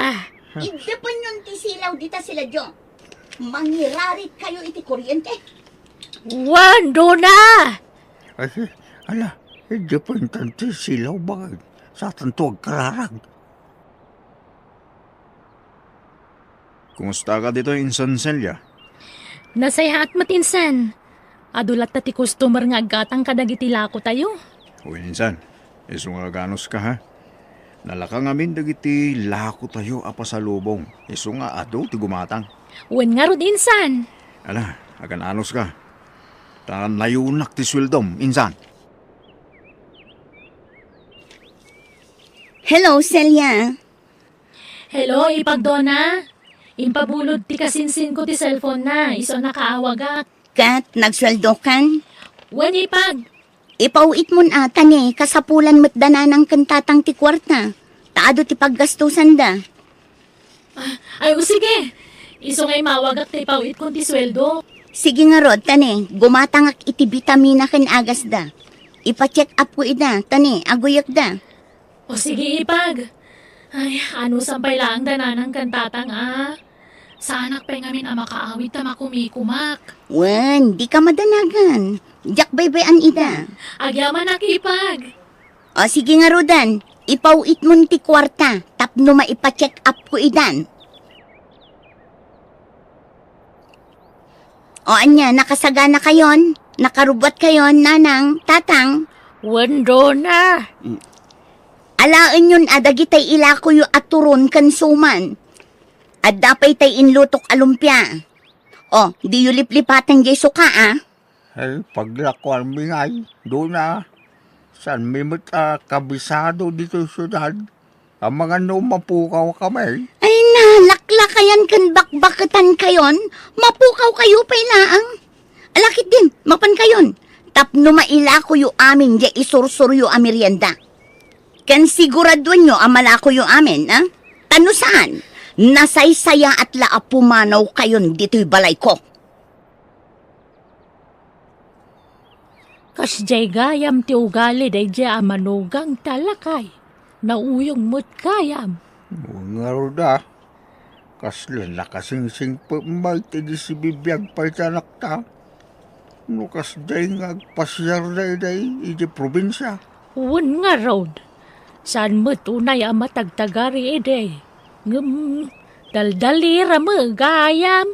Iddepenyon ti silaw dita sila Jo. Mangirarit kayo iti kuryente. Wen, Dona! Ay, ala, iddepentan ti silaw, baket. Saanto agkararag. Kumusta ka ditoy, Insan Celia? Nasayaat met, Insan. Adu latta ti customer nga aggatang kadagiti lakotayo. Wen, Insan. Isu nga aganuska, ha? Nalaka ngamin dagiti lakotayo a pasalubong. Isu nga adu ti gumatang. Wen ngarud, Insan. Ala, agan-anuska. Ta nayunak ti sueldom, Insan. Hello, Celia. Hello, Ipag Dona. Impabulod ti kasinsinko ti cellphone na, isu a nakaawagak. Ket, nagsueldokan? Wen, Ipag. Ipaw-itmon a, ta ne, kasapulan met da nanang ken tatang ti kuarta. Ta adu ti paggastusanda. Ah, ay, o sige. Isu nga imawagak ta ipaw-itkon ti sueldo. Sige ngarud, ta ne, gumatangak iti bitamina ken agasda. Ipa-check up ko ida, ta ne, aguyekda. O sige, Ipag. Ay, anusan pay laeng da nanang ken tatang, a? Saanak pay ngamin a makaawid ta makumikumak. Wen, dika madanagan. Diak baybay-an ida. Agyamanak, Ipag. O, sige ngaruden, ipaw-itmon ti kuarta tapno maipa-check up ko idan. O ania, nakasaganakayon? Nakarubbuatkayon, nanang, tatang? Wen, Dona. Mm. Alaenyon a dagitay ilakoyo a turon ken suman. Adda pay tay inlutok a lumpia. O, diyo liplipaten jay suka, a? Ay, paglakuanmi ngay, Dona. Saanmi met a kabisado ditoy siudad. Amangan no mapukawkami. Ay, nalaklakayan ken bakbaketankayon, mapukawkayo pay laeng. Ala ketdin, mapankayon, tapno mailakoyo amin jay isursuryo a merienda. Ken siguraduenyo a malakoyo amin, a? Ta no saan, nasaysayaat la a pumanawkayon ditoy balayko. Kasdiay gayam ti ugali daydiay a manugangta, lakay. Nauyong met gayam. Ngarud, a. Kasla nakasingsingpet met idi sibibiag pay ti anakta. No kasdiay nga agpasiar daydiay idiay probinsia. Wen ngarud, saan met unay a matagtagari idi. Ngem, daldalira met gayam.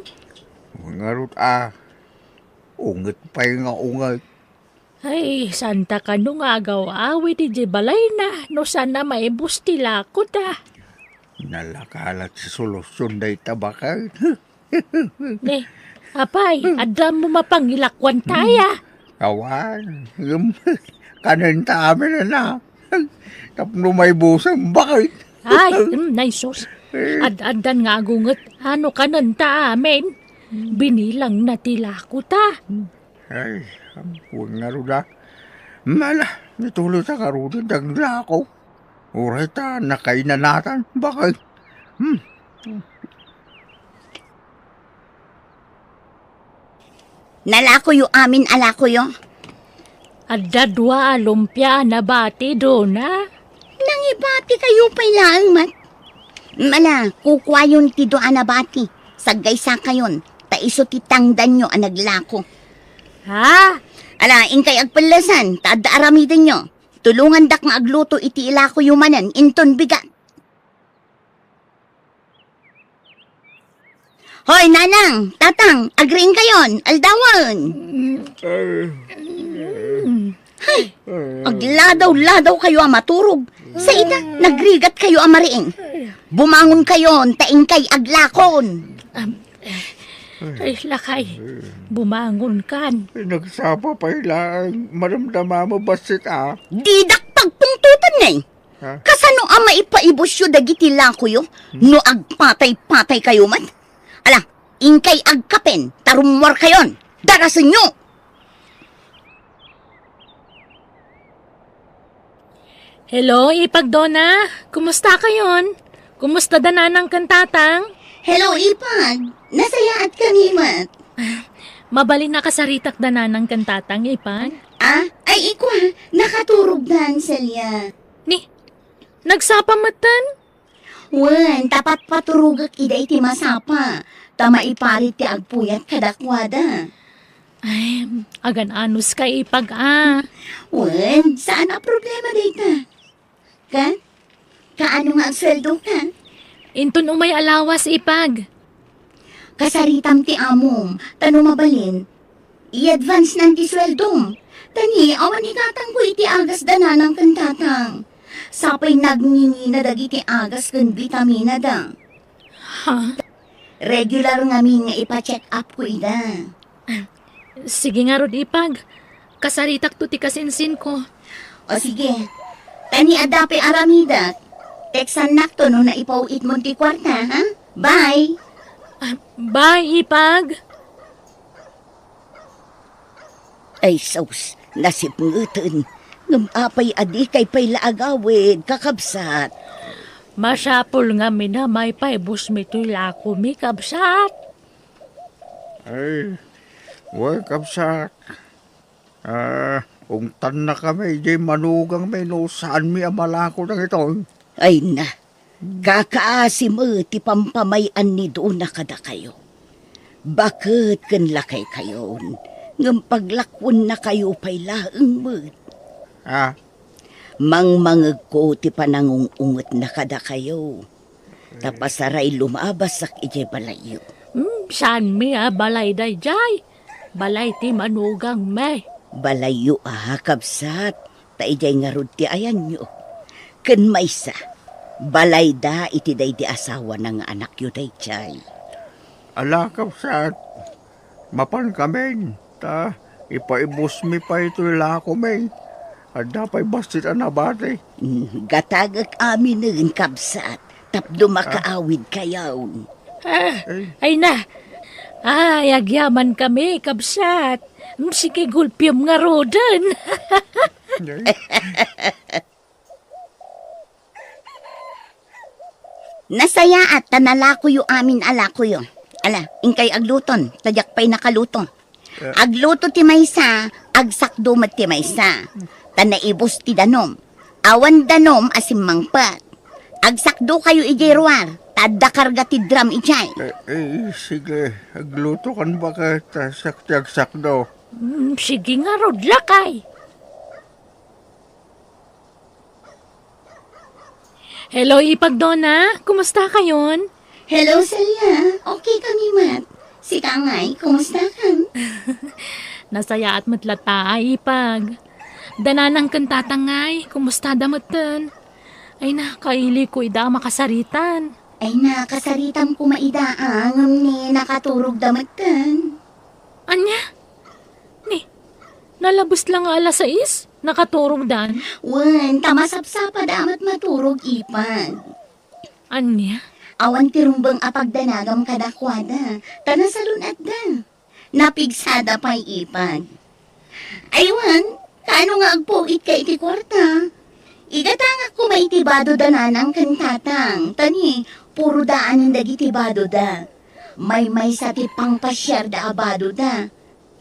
Wen ngarud a, unget pay nga unget. Ay, saanta kano nga agaw-awid idiay balayna no saan a maibus ti lakota. Nalaka la ti solusion dayta baket. Ne, apay, adda mo mapangilakuan taya? Awan, ngem kanenta amin a na. Tapno maibusen, baket. Ay, mm, nay sus. Ad-addan nga agunget, ano kanenta amin? Binilang na ti lakota. Ay, ampon ngarud a. Mala, nituloy ta ngaruden ti aglako. Uray ta nakainanatan, baket. Hmm. Nalakoyo amin a lakoyo. Adda dua a lumpia a nabati, Dona. Nangibati kayo pay laeng met. Mala, kukuayon ti dua a nabati. Saggaysakayon, ta isu ti tangdanyo a naglako. Ha? Ala, inkay agpellesan, ta adda aramidenyo. Tulongandak nga agluto iti ilakoyo manen inton bigat. Hoy, nanang, tatang, agriingkayon, aldawen. Ay, agladaw-ladaw kayo a maturog. Sa ita, nagrigat kayo a mariing. Bumangon kayon, ta inkay aglakon. Am, ay, lakay, bumangon kan. Ay, nagsapa pay laeng, madamdama mo, bassit, ah. Didak pagpungtotan, eh. Ha? Kasano a maipaibusyo dagiti lakoyo no agpatay-patay kayo met? Ala, inkay agkapen, ta rummuar kayon. Darasenyo! Hello, Ipag Dona. Kumusta kayon? Kumusta da nanang ken tatang? Hello, Ipag. Nasayaat kami met. Mabalin a kasaritak da nanang ken tatang, Ipag. Ah, ay, ikwa, nakaturog dan, Celia. Ni, nagsapa metten? Wen, ta patpaturogek ida iti masapa, ta maiparit ti agpuyat kadakuada. Ay, agan-anos ka, Ipag, a. Wen, saan a problema dayta. Kan? Kaano nga agsueldo kan? Inton umay a lawas, Ipag. Kasaritam ti amom, ta no mabalin, i-advance nan ti sueldom. Ta ni, awan igatangko iti agas da nanang ken tatang. Sapay nagngingina dagiti agas ken bitamina da. Ha? Regular ngamin nga ipa-check up ko ida. Sige ngarud, Ipag. Kasaritakto ti kasinsinko. O sige. Ta ni adda pay aramidek, teksannakto no naipaw-itmon ti kuarta, ha? Bye! Ah, bye, Ipag! Ay, sus, nasipngeten. Ngem apay a dikay pay la agawid, kakabsat? Masapul ngamin a maipaibusmi toy lakomi, kabsat. Ay, wen, kabsat. Ah, ungtannakami idiay manugangmi no saanmi a malako dagitoy. Ay na, kakaasi met ti pampamay-an ni Dona kadakayo. Baket ken lakaykayon, ngem paglakkuennakayo pay laeng met. Ah? Mangmangegko ti panangung-ungetna kadakayo. Ta pasaray lumabasak idiay balayyo. Hmm, saanmi a balay daydiay? Balay ti manugangmi. Balayyo a, kabsat, ta idiay ngarud ti ayanyo. Ken maysa, balayda iti daydi asawana nga anakyo daydiay. Ala, kabsat, mapankamin, ta ipaibusmi pay toy lakomi. Adda pay bassit a nabati. Mm, gatagek aminen, kabsat, tapno makaawidkayon. Ah, ay na. Ay, agyamankami, kabsat. Mm, sige, gulpiem ngaruden. Ay. Nasayaat ta nalakoyo amin a lakoyo. Ala, inkay agluton, ta diak pay nakaluto. Eh. Agluto ti maysa, agsakdo met ti maysa. Ta naibus ti danom. Awan danom a simmangpet. Agsakdokayo idiay ruar, Adda karga ti drum idiay. Eh, eh, sige, aglutokan baket, ta siak ti agsakdo. Mm, sige ngarud, lakay. Hello, Ipag Dona. Kumusta kayon? Hello, Celia. Okay kami met. Sika ngay, kumusta ka? Nasayaat met latta, Ipag. Da nanang ken tatang ngay, kumusta da metten? Ay na, kaili ko ida a makasaritan. Ay na, kasaritam koma ida, ah, ngem ni nakaturog da metten. Ania? Ni, nalabes la nga alas sais, nakaturog dan? Wen, ta masapsapa da met maturog, Ipag. Ania? Awan ti rumbeng a pagdanagam kadakuada, ta nasalun-at da. Napigsada pay, Ipag. Ay wen, kaano nga agpuit ka iti kuarta? Igatangak koma iti bado da nanang ken tatang, ta ni, puro daanen dagiti bado da. Maymaysa ti pangpasiar da a bado da.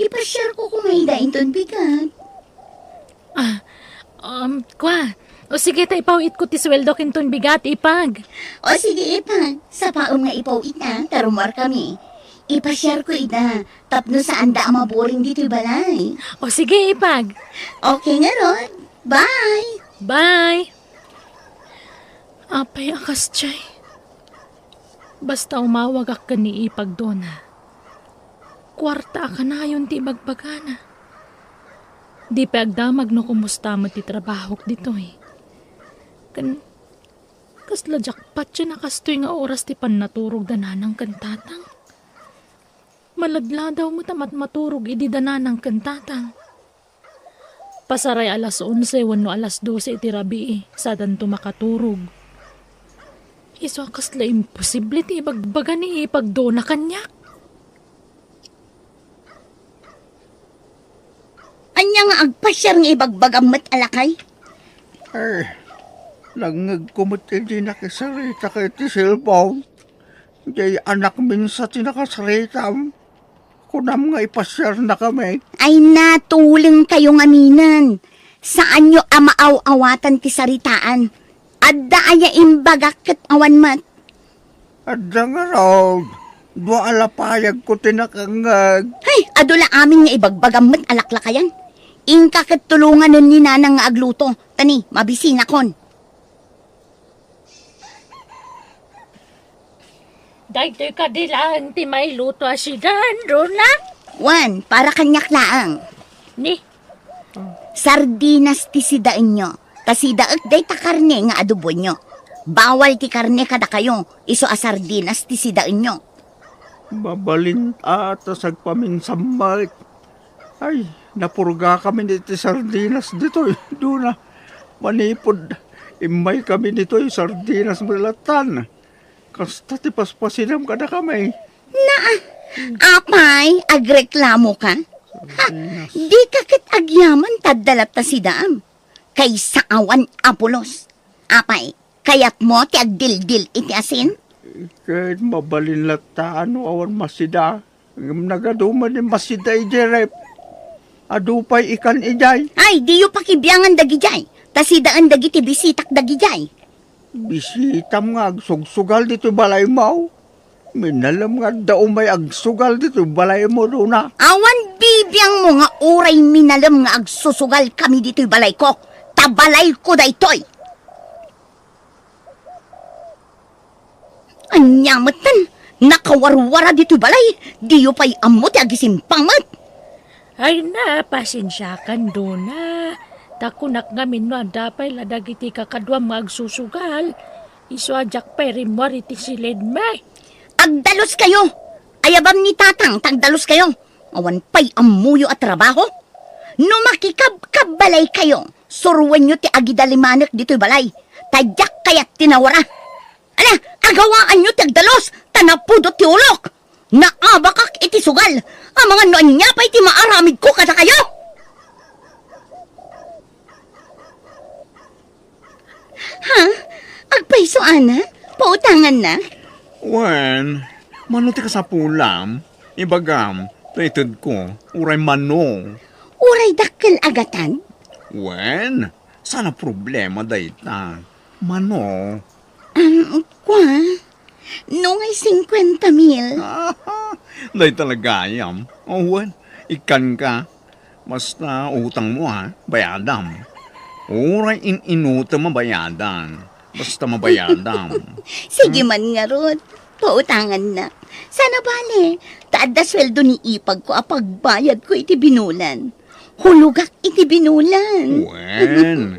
Ipasiar ko koma ida inton bigat. Ah, um, kwa. O sige, ta ipaw-itko ti suweldok inton bigat, Ipag. O sige, Ipag. Sapaem nga ipaw-it, ah, ta rummuar kami. Ipasiar ko ida, tapno saanda a maburing ditoy balay. O sige, Ipag. Okay ngarud. Bye! Bye! Apay a kasdiay. Basta umawagak ken ni Ipag Dona. Kuarta a kanayon ti ibagbagana. Di pay agdamag no kumusta met ti trabahok ditoy. Ken kasla jackpot ti nakastoy nga oras ti pannaturog da nanang ken tatang. Maladladaw met a matmaturog idi da nanang ken tatang. Pasaray alas onse wenno alas dose iti rabii, sadanto makaturog. Isu a kasla imposible ti ibagbaga ni Ipag Dona kaniak. Ania nga agpasiar nga ibagbagam met a lakay? Eh, nangngegko met idi nakisarita ka iti cellphone. Diay anakmin sa ti nakasaritam. Kunam nga ipasiarnakami. Ay, natuleng kayo ngaminen. Saanyo a maaw-awatan ti saritaan. Adda aya imbagak ket awan met. Adda ngarud. Dua a lapayagko ti nakangngeg. Hay, adu la amin nga ibagbagam met a laklakayan. Inka ket tulonganen ni nanang nga agluto. Ta ni, mabisinakon. Daytoy kadi laeng ti mailuto a sidan, Dona? Wen, para kaniak laeng. Ni? Sardinas ti sidaenyo. Ta sidaek dayta karne nga adoboenyo. Bawal ti karne kadakayo, isu a sardinas ti sidaenyo. Mabalin a ta sagpaminsammaek. Ay, napurgakamin iti sardinas ditoy, Dona. Manipud immaykami ditoy, sardinas met lattan. Kasta ti paspasidam kadakami. Naa, apay, agreklamo ka? Ha, sardinas. Di ka ket agyaman ta adda latta sidaam. Kaysa awan a pulos. Apay, kayatmo ti agdildil iti asin? Ket mabalin latta no awan masida. Ngem nagadu met ni masida idiay ref. Adu pay ikan idiay. Ay, diyo pakibiangan dagidiay. Ta sidaen dagiti bisitak dagidiay. Bisitam nga agsugsugal ditoy balaymo? Minalem nga adda umay agsugal ditoy balaymo, Dona. Awan bibiangmo nga uray minalem nga agsusugal kami ditoy balayko. Ta balayko daytoy. Ania metten, nakawarwara ditoy balay, diyo pay ammo ti agisimpang met. Ay na, pasensiakan, Dona. Ta kunak ngamin no adda pay la dagiti kakaduam nga agsusugal, isu a diak pay rimmuar iti siledmi. Agdaluskayo! Ayabam ni Tatang ta agdaluskayo. Awan pay ammoyo a trabaho. No makikabkabbalaykayo, suroenyo ti agidalimanek ditoy balay, ta diak kayat ti nawara. Ala, agawaanyo ti agdalus, ta napudot ti ulok. Naabakak iti sugal, amangan no ania pay ti maaramidko kadakayo. Ha? Agpayso, ana? Pautanganna? Wen, mano ti kasapulam? Ibagam, ta itedko, uray mano. Uray dakkel a gatad? Wen, saan a problema dayta. Mano? Um, kwa? No ngay singkuenta mil. Dayta la gayam. O, wen, ikkanka. Basta utangmo, ha? Bayadam. Uray in-inutem a bayadan. Basta mabayadam. Sige man ngarud. Pautangannak. Saan a bale, ta adda sueldo ni ipagko a pagbayadko iti binulan. Hulogak iti binulan. Wen,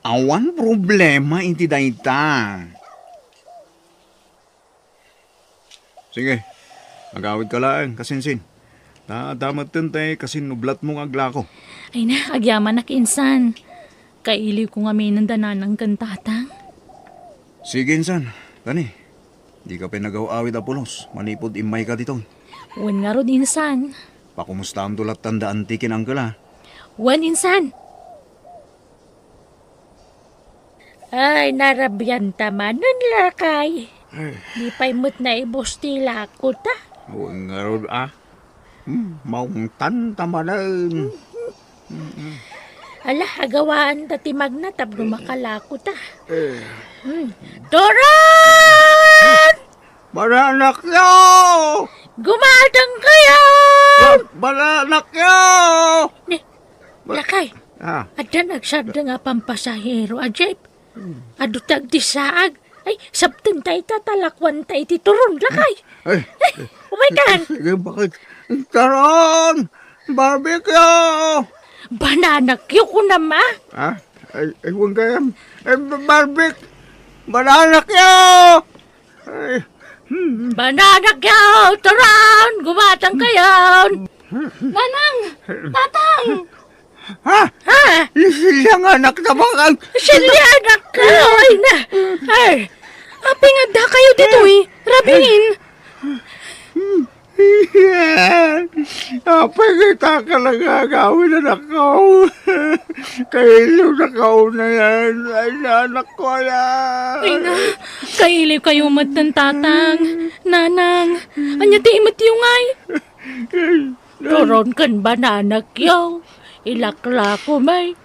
awan problema iti dayta. Sige, agawidka laeng, kasinsin. Ta, adda metten tay kasinnublatmo nga aglako. Ay na, agyamanak, insan. Kailiwko ngaminen da nanang ken tatang. Sige, insan. Kani, dika pay nagaw-awid a pulos manipud immayka ditoy. Wen ngarud, insan. Pakumustaamto lattan da anti ken angkel, a? Wen, insan. Ay, narabianta manen, lakay. Ay. Di pay met naibus ti lako ta. Wen ngarud, a. Hmm, maungtan ta manen. Ala, agawaan ta ti magna tapno makalako ta. Eh. Hmm. Turon! Mananakyo! Gumatang kayo! Ma-, mananakyo! Ni, lakay, ah, adda nagsardeng a pampasahero a jeep. Hmm. Adu ti agdissaag. Ay, sabten ta ita, talakuan ta iti turon, lakay. Ay. Ay, umaykan. Sige, bakit? Turon! Barbecue! Banana cue, kunam, a? Ha? Ay, ay, huwag kayam. Ay, ba-, barbecue! Banana cue! Ay, hmm. Banana cue! Turon! Gumatang kayo! Nanang! Tatang! Ha? Ha? Silya nga anak ta bakal. Silya anak ka, ay na. Ay, apay nga adda kayo ditoy, Rabin? Apay nga ita ka nagagawin, anak ko? Kailiw na kauna yan. Ay, na, anak ko, yan. Ay na, kailiw kayo met ni tatang, nanang. Anya ti imet yo ngay? Turon ken banana cue. Ilaklako, may.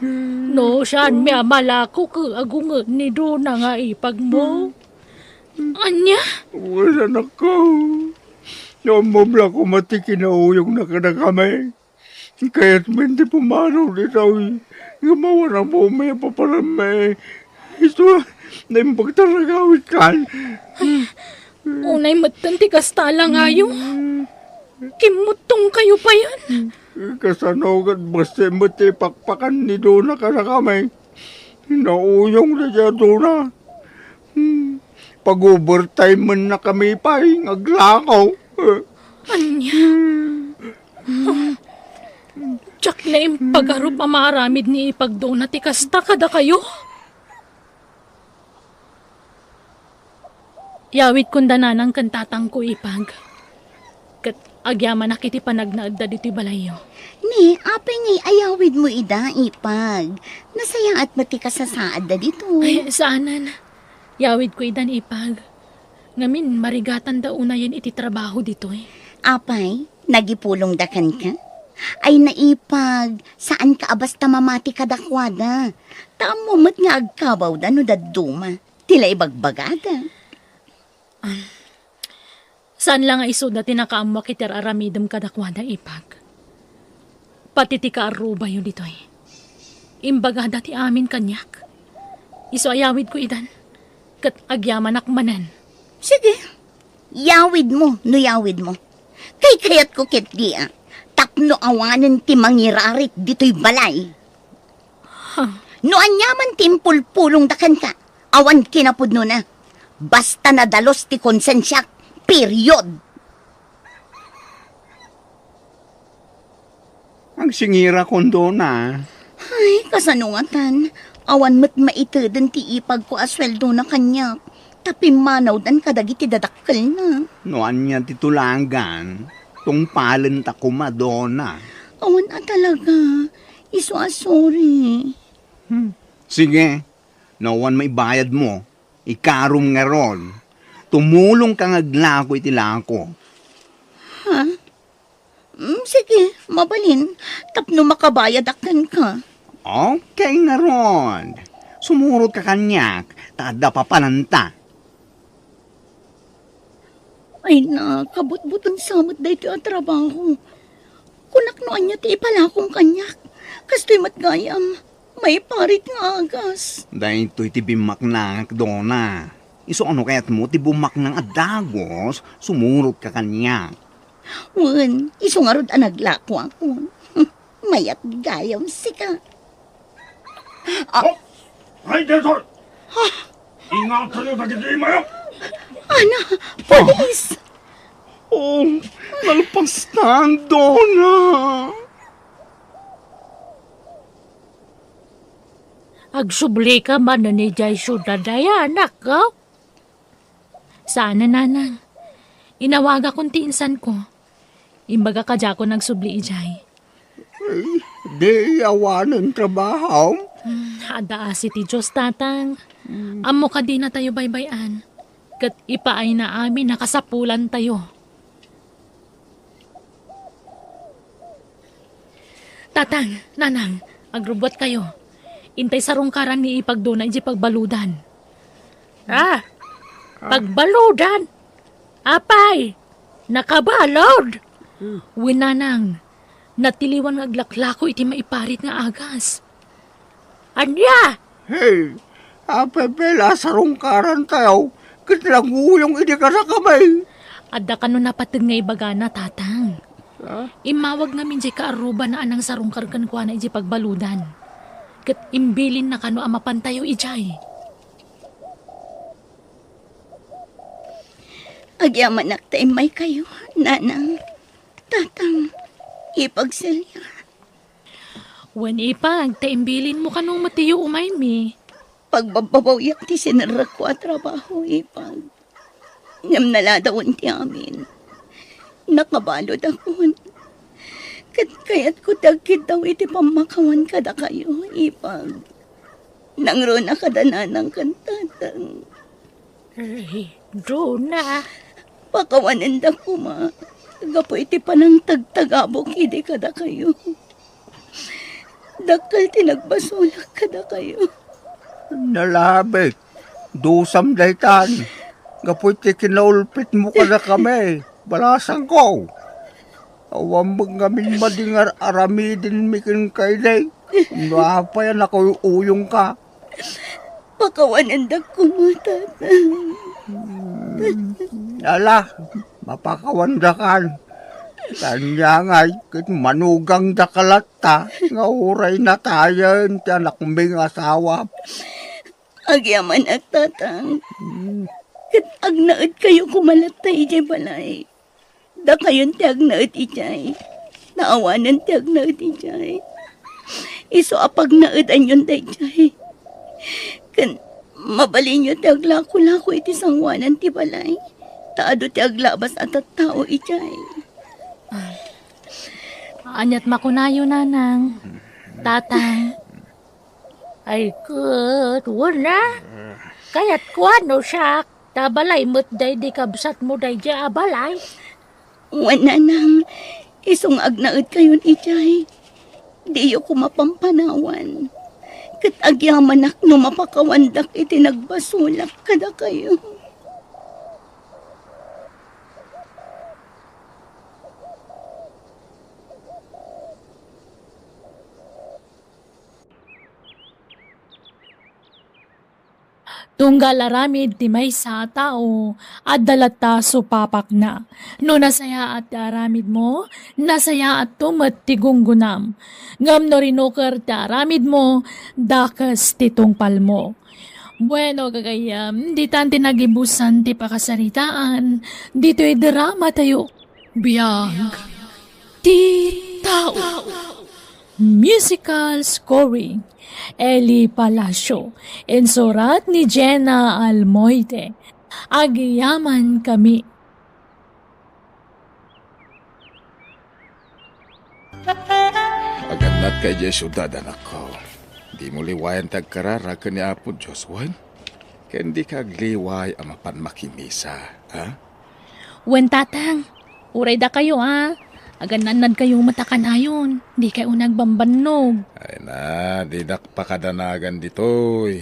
No, saan mi a malako ket agunget ni Dona nga ipagmo? Anya? Wen, anak ko. No, ammom la koma ti kinauyongna kadakami. Kayatmi ti pumanaw ditoy. Nga mawan ammom a paparammi. Isu, naimbag ta nagawidkan. Unay metten ti kasta a langayo. Kimmuttong kayo payen. Kasano ket bassit met ti pakpakan ni Dona kadakami? Nauyong daydiay a Dona. Hmm. Pag-overtime-ennakami pay nga aglako. Ania? Hmm. Diak naimpagarup a maaramid ni ipag Dona ti kasta kadakayo. Yawidkon da nanang ken tatangko, ipag. Ket agyamanak iti panagnaedda ditoy balayyo. Ni, apay ngay ayawidmo ida, ipag? Nasayaat met ti kasasaadda ditoy. Ay, saanen. Yawidko idan, ipag. Ngamin, marigatanda unayen iti trabaho ditoy. Apay, nagipulongda kenka? Ay, naipag, saanka a basta mamati kadakuada. Ta ammo met nga agkabawda no dadduma ti la ibagbagada. Saan la nga isuda ti nakaammoak iti ar-aramidem kadakuada, ipag. Pati ti kaarrubayo ditoy. Imbagada ti amin kaniak. Isu a yawidko idan, ket agyamanak manen. Sige, yawidmo no yawidmo. Kaykayatko ketdi a tapno awanen ti mangirarik ditoy balay. Huh. No aniaman ti impulpulongda kenka, awan kinapudnona. Basta nadalus ti konsensiak, period. Agsingirakon, Dona. Ay, kasano ngatan? Awan met maiteden ti ipagko a sueldona kaniak, ta pimmanawdan kadagiti dadakkelna. No ania ti tulagan, tungpalenta koma, Dona. Awan a talaga. Isu a sorry. Hmm. Sige, no awan maibayadmo, ikarom ngarud. Tumulongka nga aglako iti lako. Ha? Mm, sige, mabalin, tapno makabayadak kenka. Okay ngarud. Sumurotka kaniak, ta adda papananta. Ay na, kabutbuton sa met daytoy a trabaho. Kunak no ania ti ipalakom kaniak. Kastoy met gayam, maiparit nga agas. Daytoy ti bimmaknangak, Dona. Isu a no kayatmo ti bummaknang a dagus, sumurotka kaniak. Wen, isu ngarud a naglakoakon. Mayat gayam sika. Ah. Oh! Ay, Desor! Ah. Ingatayo dagiti mayat! Ana, pulis! Oh, nalpastan, Dona! Agsublika manen idiay siudad, ay anak, oh? Saan a, nanang. Inawagakon ti insanko. Imbaga kadiakon agsubli idiay. Ay, di awanen trabahom? Hmm, adda asi ti Dios, tatang. Hmm. Ammo kadi natayo baybay-an. Ket ipaayna amin a kasapulantayo. Tatang, nanang, agrubbuatkayo. Intay sarungkaran ni Ipag Dona idiay pagbaludan. Ah, pagbaludan? Apay, nakabalud? Hmm. Wen, nanang, natiliwan nga aglaklako iti maiparit nga agas. Ania? Hey, apay pay la sarungkarantayo ket nanguyong idi kadakami? Adda kano napateg nga ibagana, tatang. Ah? Immawag ngamin diay kaarrubana a nangsarungkar kenkuana idiay pagbaludan. Ket imbilinna kano a mapantayo idiay. Agyamanak ta immaykayo, nanang, tatang, Ipag Celia. Wen, Ipag, ta imbilinmo kano met ti umaymi. Pagbabbabawiak ti sinerrekko a trabaho, Ipag. Ngem naladawen ti amin. Nakabaludakon. Ket kayatko ti agkiddaw iti pammakawan kadakayo, Ipag. Nangruna kada nanang ken tatang. Ay, Dona. Pakawanendak koma gapu iti panangtagtagabok idi kadakayo. Dakkel ti nagbasolak kadakayo. Nalabit, dusam daytan, gapu iti kinaulpitmo kadakami, balasangko. Awan met ngamin madi nga ar-aramidenmi kenka idi. No apay a nakauyuyongka? Pakawanendak koma, tatang. Hmm. Ala, mapakawandakan. Kaniangay ket manugangdaka latta nga uray natayen ti anakmi nga asawa. Agyamanak, tatang. Hmm. Ket agnaedkayo koma latta idiay balay. Dakayon ti agnaed idiay. Naawanen ti agnaed idiay. Isu a pagnaedanyon daydiay. Ken mabalinyo ti aglakolako iti sangoanan ti balay. Ta adu ti aglabas a tattao idiay. Ah. Aniat makunayo, nanang, tatang? Ay ket, wen a. Kayatko a no siak, ta balay met daydi kabsatmo daydi a balay. Wen, nanang, isu nga agnaedkayon idiay, diyo koma pampanawan. Ket agyamanak no mapakawandak iti nagbasolak kadakayo. Tunggal aramid ti maysa a tao, adda latta supapakna. No nasayaat ti aramidmo, nasayaatto met ti gunggonam. Ngem no rinuker ti aramidmo, dakes ti tungpalmo. Bueno, gagayyem, ditan ti nagibusan ti pakasaritaan, ditoy drama tayo. Biag ti tao. Musical scoring, Eli Palacio. Insurat ni Jenna Almoite. Agyaman kami. Agannadka idiay siudad, anakko. Dimo liwayan ti agkararag ken ni Apo Dios, wen? Ken dika agliway a mapan makimisa, ha? Wen, tatang. Uray dakayo, a. Agannadnadkayo met a kanayon. Dikay uneg bambannog. Ay na, dinak pakadanagan ditoy.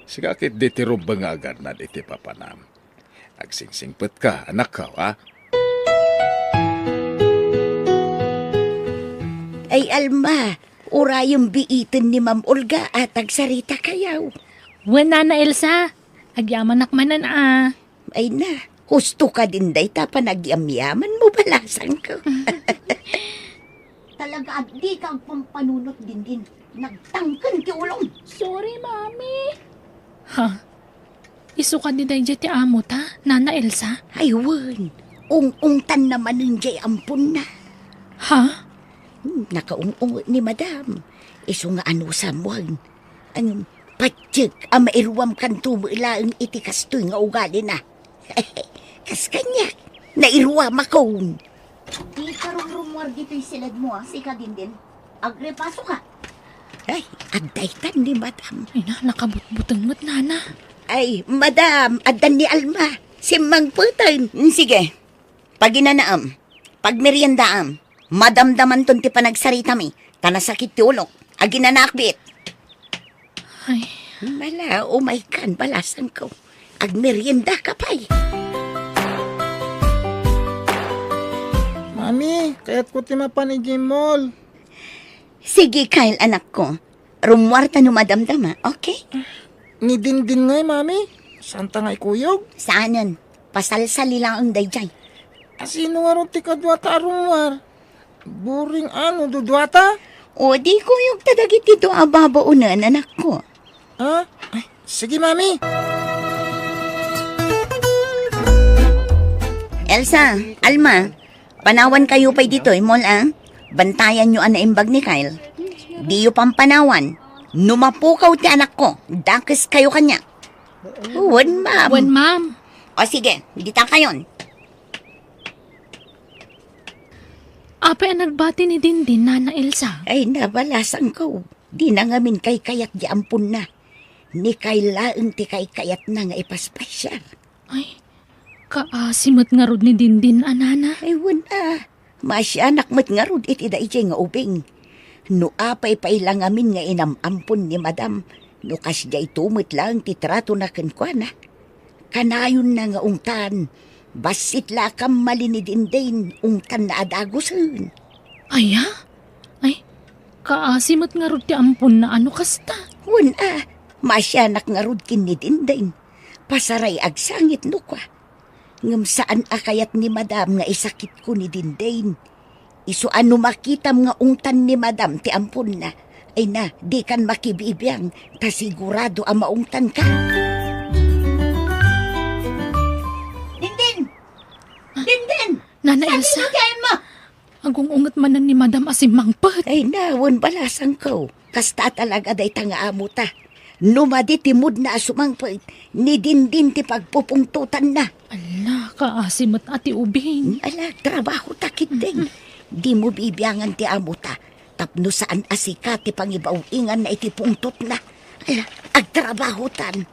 Sika ketdi ti rumbeng nga agannad iti papanam. Agsingsingpetka, anakko, a? Ay, Alma, urayem biiten ni Ma'am Olga a tagsarita kayo. Wen, Nana Elsa, agyamanak manen a. Ay na, husto ka din dayta panagyamyaman mo, balasangko. Talaga, addi ka agpampanunot, Dindin. Nagtangken ti ulom. Sorry, Mami. Ha? Isu kadi daydiay ti amota, Nana Elsa? Ay, wen. Ung-ungtanna manen diay amponna. Ha? Hmm, nakaung-unget ni Madam. Isu nga anusam, wen. Ngem, patiek a mairuamkanto met laeng iti kastoy nga ugalina. Kas kaniak, nairuamakon. Dika rumrumuar ditoy siledmo, a, sika, Dindin. Agrepasoka. Ay, adda itan ni Madam. Ay na, nakabutbuteng met, Nana. Ay, Madam, addan ni Alma. Simmangpeten. Mm, sige. Paginanaam, pagmeriendaam, madamdamanton ti panagsaritami, ta nasakit ti ulok. Aginanaak biit. Ay. Mala, umaykan, balasangko. Agmeriendaka pay. Mami, kayatko ti mapan idiay mall. Sige, Kyle, anakko. Rummuarta no madamdama, okay? Ni Dindin ngay, Mami? Saanta nga ikuyog? Saanen. Pasalsali laeng daydiay. A, sino ngarud ti kaduata a rummuar? Boring a no duduata? O, di kuyogta dagiti dua a babaonen, anakko. Ha? Ay, sige, Mami. Elsa, Alma, panawankayo pay ditoy mall, a? Bantayanyo a naimbag ni Kyle. Diyo pampanawan. No mapukaw ti anakko, dakeskayo kaniak. Wen, ma'am. Wen, ma'am. O sige, dita kayon. Apay a nagbati ni Dindin, Nana Elsa? Ay, na, balasangko. Dina ngamin kaykayat diay amponna. Ni Kyle laeng ti kaykayatna nga ipaspasiar. Ay, kaasi met ngarud ni Dindin a, Nana. Ay, wen a. Maasianak met ngarud iti daydiay nga ubing. No apay pay la ngamin nga inam-ampon ni Madam, no kasdiayto met laeng ti tratona kenkuana. Kanayonna nga ungtan, bassit la a kammali ni Dindin, ungtanna a dagusen. Aya? Ay, kaasi met ngarud ti amponna a no kasta. Wen a, maasianak ngarud ken ni Dindin. Pasaray agsangit no kua. Ngem saan a kayat ni Madam nga isakitko ni Dindin. Isu a no makitam nga ungtan ni Madam ti amponna, ay na, dikan makibibiang, ta sigurado a maungtanka. Dindin! Dindin! Nana Elsa? Saan ti ayanmo? Agung-unget manen ni Madam a simmangpet. Ay na, wen balasangko. Kasta talaga dayta nga amota. No madi ti moodna a sumangpet, ni Dindin ti pagpupungtotanna. Ala, kaasi met a ti ubing. Ala, trabahota ketdin. Dimo bibiangan ti amota. Tapno saan a sika ti pangibaw-inganna iti pungtotna. Ala, agtrabahotan.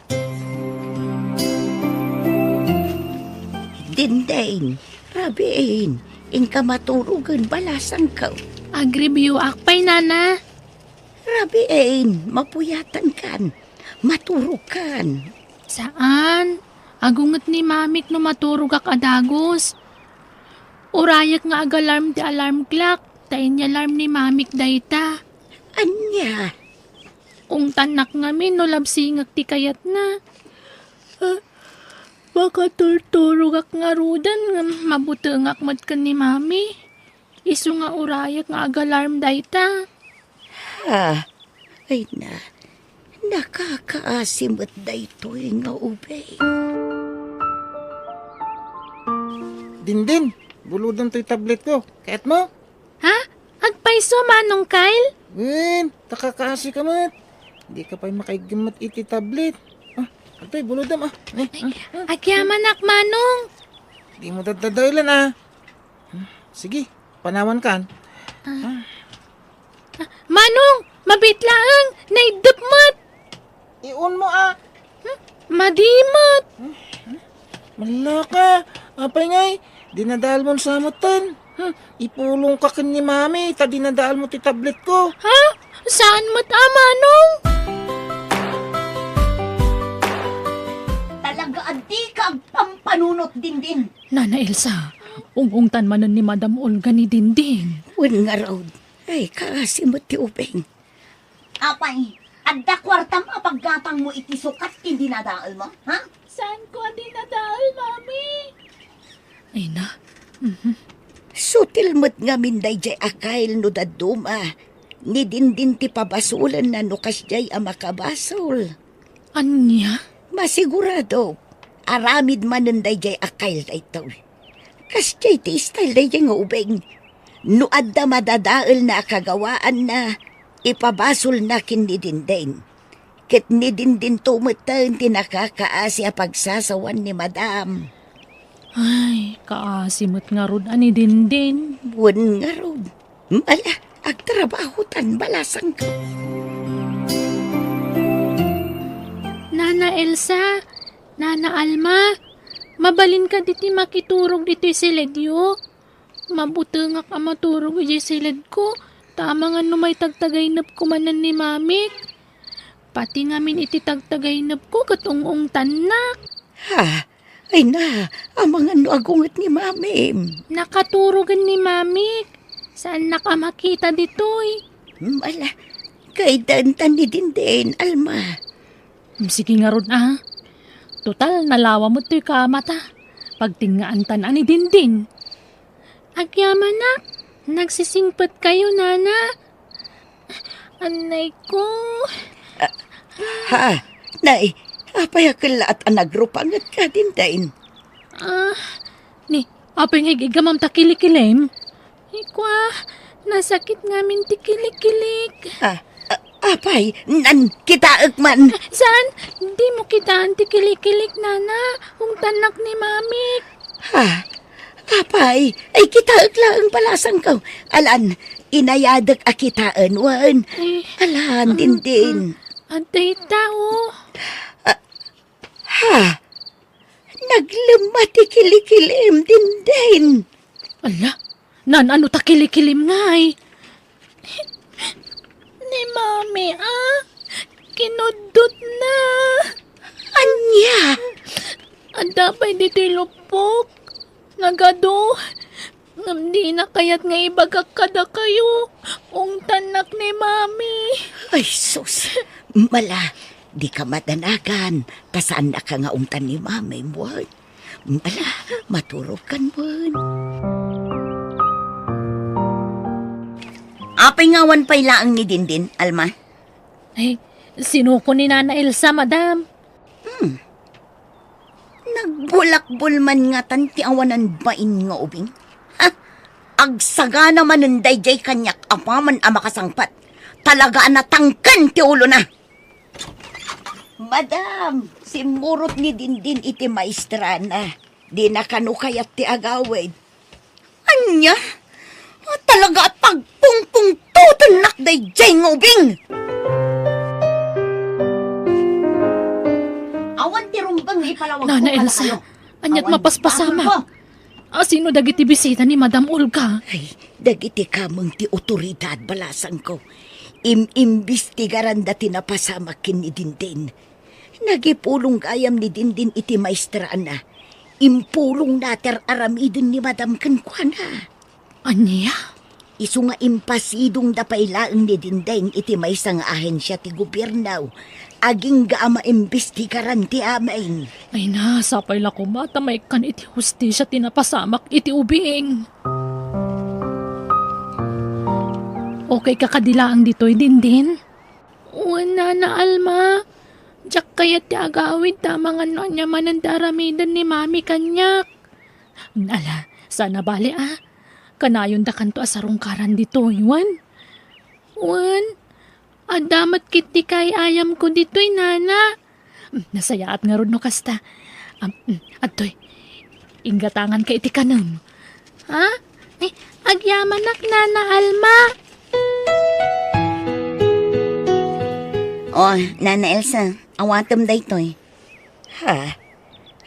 Dindin, rabiin, inka maturogen, balasangko. Agreviewak pay, Nana. Rabiin, mapuyatankan. Maturogkan. Saan. Agunget ni Mamik no maturogak a dagus. Urayek nga agalarm ti alarm clock, ta inyalarm ni Mamik dayta. Ania? Ungtannak ngamin no labsingek ti kayatna. Ah, makaturturogak ngaruden ngem mabutengak met ken ni Mami. Isu nga urayek nga agalarm dayta. Ha? Ay na, nakakaasi met daytoy nga ubing. Dindin, bulodem toy tablet ko. Kayatmo? Ha? Agpayso, Manong Kyle? Wen, ta kakaasi ka met. Di ka pay makaiggem met iti tablet. Ah, atoy, bulodem, ah. Eh, ah, ah. Agyamanak, Manong. Di mo dadadaelan, ah. Hmm, sige, panawan kan. Ah. Ah. Ah, Manong, mabit laeng, naiddep met. Iunmo, ah. Hmm? Madi met. Malaka, apay ngay, dinadael mon sa metten. Hmm, ipulongka ken ni Mami, ta dinadael mo ti tablet ko. Ha? Saan met a, Manong? Talaga a dika agpam- panunot, Dindin. Nana Elsa, ung-ungtan manen ni Madam Olga ni Dindin. Wen ngarud, ay, kaasi met ti ubing. Apay, adda kuartam a paggatangmo iti sukat ken dinadaelmo, ha? Saanko a dinadael, Mami. Ay na. Mhm. Sutil met ngamin daydiay a kail no dadduma. Ni Dindin ti pabasolenna no kasdiay a makabasol. Ania? Masigurado, aramid manen daydiay a kail daytoy. Kasdiay ti style daydiay nga ubing. No adda madadaelna a kagawaanna, ipabasolna ken ni Dindin. Ket ni Dindinto metten ti nakakaasi a pagsasawan ni Madam. Ay, kaasi met ngarud a ni Dindin. Wen ngarud. Ala, agtrabahotan, balasangko. Nana Elsa, Nana Alma, mabalin kadi ti makiturog ditoy siledyo? Mabutengak a maturog idiay siledko, ta amangan no maitagtagaynepko manen ni Mamik. Pati ngamin iti tagtagaynepko ket ung-ungtannak. Ha? Ay na, amangan no agunget ni Mamim. Nakaturogen ni Mamik. Saannak a makita ditoy. Ala, kaydantan ni Dindin, Alma. Sige ngarud, a. Total, nalawa met toy kamata. Pagtengngaantan a ni Dindin. Agyamanak, nagsisingpetkayo, Nana. Annayko. Ah, ha? Nay, apay a kellaat a nagrupangetka, Dindin? Ah, ni, apay nga ig-iggamam ta kilikilim? Ikwa, nasakit ngamin ti kilikilik. Ah, ah, apay, nan, kitaek man. Saan? Dimo kitaan ti kilikilik, Nana. Ungtannak ni Mamik. Ha? Apay, ay kitaek laeng balasangko. Alan, inayadek a kitaen, wen. Eh, alan, ah, Dindin. Ah, adda ita, oh. Ah, ha? Naglemma ti kilikilim, Dindin. Ala, nan-ano ta kilikilim ngay? Ni Mami, ah. Kinuddotna. Ania? Adda pay ditoy lupok. Nagadu. Ngem dina kayat nga ibagak kadakayo. Ungtannak ni Mami. Ay, sus. Mala, dika madanagan. Ta saannaka nga ungtan ni Mami, wen. Ala, maturogkan man. Apay nga awan pay laeng ni Dindin, Alma? Ay, sinuko ni Nana Elsa, madam. Hmm. Nagbulakbol man ngatan ti awanan bain nga ubing. Ha? Agsagana manen daydiay kaniak apaman a makasangpet. Talaga a natangken ti ulona. Madam, simmurot ni Dindin iti maestrana. Dina kano kayat ti agawid. Ania? Ah, talaga a pagpungpungtotennak daydiay nga ubing! Awan ti rumbeng nga ipalawagko. Nana Elsa, kadakayo. Aniat mapaspasamak? Awan. Basolko. Asino dagiti bisita ni Madam Olga? Ay, dagiti kameng ti otoridad, balasangko. Im-imbestigaranda ti napasamak ken ni Dindin. Nagipulong gayam ni Dindin iti maestrana. Impulongna ti ar-aramiden ni Madam kenkuana. Ania? Isu nga impasidongda pay laeng ni Dindin iti maysa nga ahensia ti gobierno. Agingga a maimbestigaran ti amin. Ay na, sapay la koma ta maikkan iti hustisia ti napasamak iti ubing. Okay ka kadi laeng ditoy, Dindin? Wen, Nana Alma, diak kayat ti agawid ta amangan no ania manen ti aramiden ni Mami kaniak. Ala, saan a bale a. Kanayondakanto a sarungkaran ditoy, wen? Wen, adda met ketdi kaay-ayamko ditoy, Nana. Mm, nasayaat ngarud no kasta. Am, mm, adtoy. Inggatanganka iti kanem. Ha? Eh, agyamanak, Nana Alma. Oh, Nana Elsa, awatem daytoy. Ha?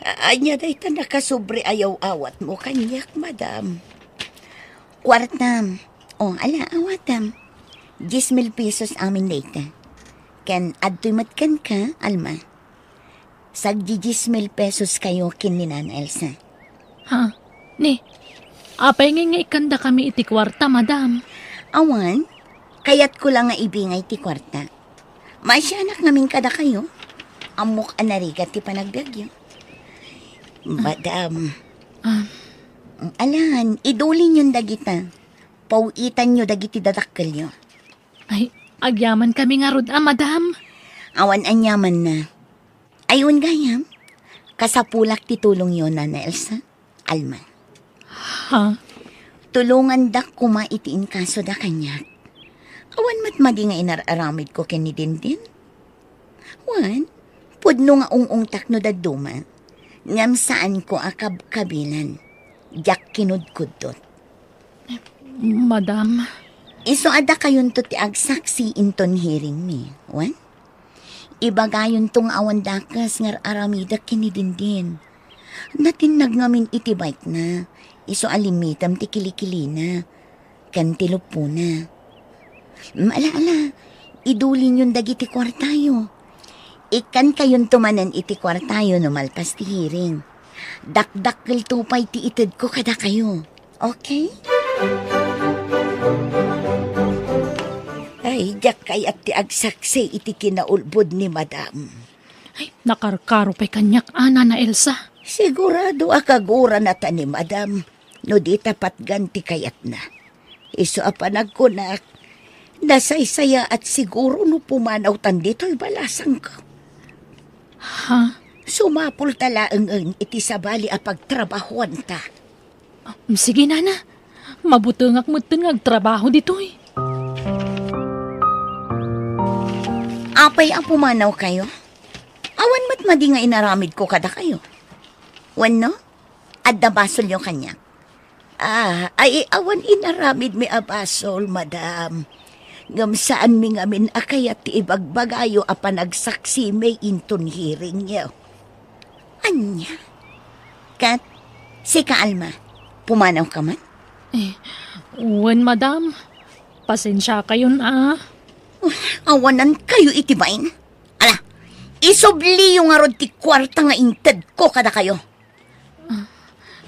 A-, ania dayta nakasobra a yaw-awatmo kaniak, madam? Kuartam. Oh, ala, awatam. Diez mil pesos amin dayta. Ken adtoy met kenka, Alma. Sagdi dies mil pesos kayo ken ni Nana Elsa. Ha? Ni, apay ngay nga ikkandakami iti kuarta, madam? Awan, kayatko la nga ibingay ti kuarta. Maasianak ngamin kadakayo. Ammok a narigat ti panagbiagyo. Madam. Ah. Alan, idulinyon dagita. Paw-itanyo dagiti dadakkelyo. Ay, agyamankami ngarud a, madam. Awan aniamanna. Ay, wen gayam, kasapulak ti tulongyo, Nana Elsa. Alma. Ha? Tulongandak koma iti inkasoda kaniak. Awan met madi nga inar-aramidko ken ni Dindin. Wen, pudno nga ung-ungtak no dadduma. Ngem saanko a kabkabilan. Diak kinudkuddot. Madam. Isu a dakayonto ti agsaksi inton hearing mi, wen? Ibagayonto nga awan dakes nga ar-aramidek ken ni Dindin. Natinnag ngamin iti bike na, isu a limmitem ti kilikilina, ken ti luppona. Mm, ala, ala, idulinyon dagiti kuartayo. Ikkankayonto manen iti kuartayo no malpas ti hearing. Dakdakkelto pay ti itedko kadakayo. Okay? Ay, diak kayat ti agsaksi iti kinaulbod ni Madam. Ay, nakarkaro pay kaniak a, Nana Elsa. Sigurado a kaguranata ni Madam no dita patgan ti kayatna. Isu a panagkunak, nasaysayaat siguro no pumanawtan ditoy balasangko. Ha? Sumapulta laengen iti sabali a pagtrabahoanta. Ah, sige, Nana. Mabutengak metten nga agtrabaho ditoy. Apay a pumanawkayo? Awan met madi nga inaramidko kadakayo. Wenno, adda basolyo kaniak? Ah, ay, awan inaramidmi a basol, Madam. Ngem saanmi ngamin a kayat ti ibagbagayo a panagsaksimi inton hearingyo. Ania? Ket, sika, Alma, pumanawka man? Eh, wen, Madam. Pasensiakayon a. Awanankayo iti bain. Ala, isubliyo ngarud ti kuarta nga intedko kadakayo. Ah,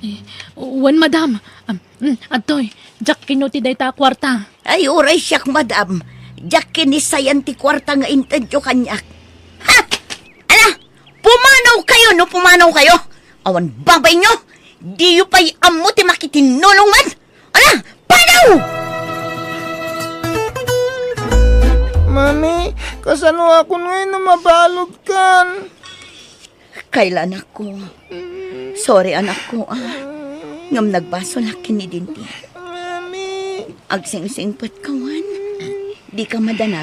eh, wen, Madam. Am, mm, adtoy, diak kano ti dayta a kuarta. Ay, uray siak, Madam. Diak kano sayan ti kuarta nga intedyo kaniak. Ha? Ala, pumanawkayo no pumanawkayo. Awan babainyo. Diyo pay ammo ti makitinnulong man. Ala, panaw! Mami, kasanoakon ngay no mabaludkan? Kayla, anakko. Sorry, anakko, ah. Ngem nagbasolak ken ni Dindin. Mami. Agsingsingpetka, wen. Dika madanag.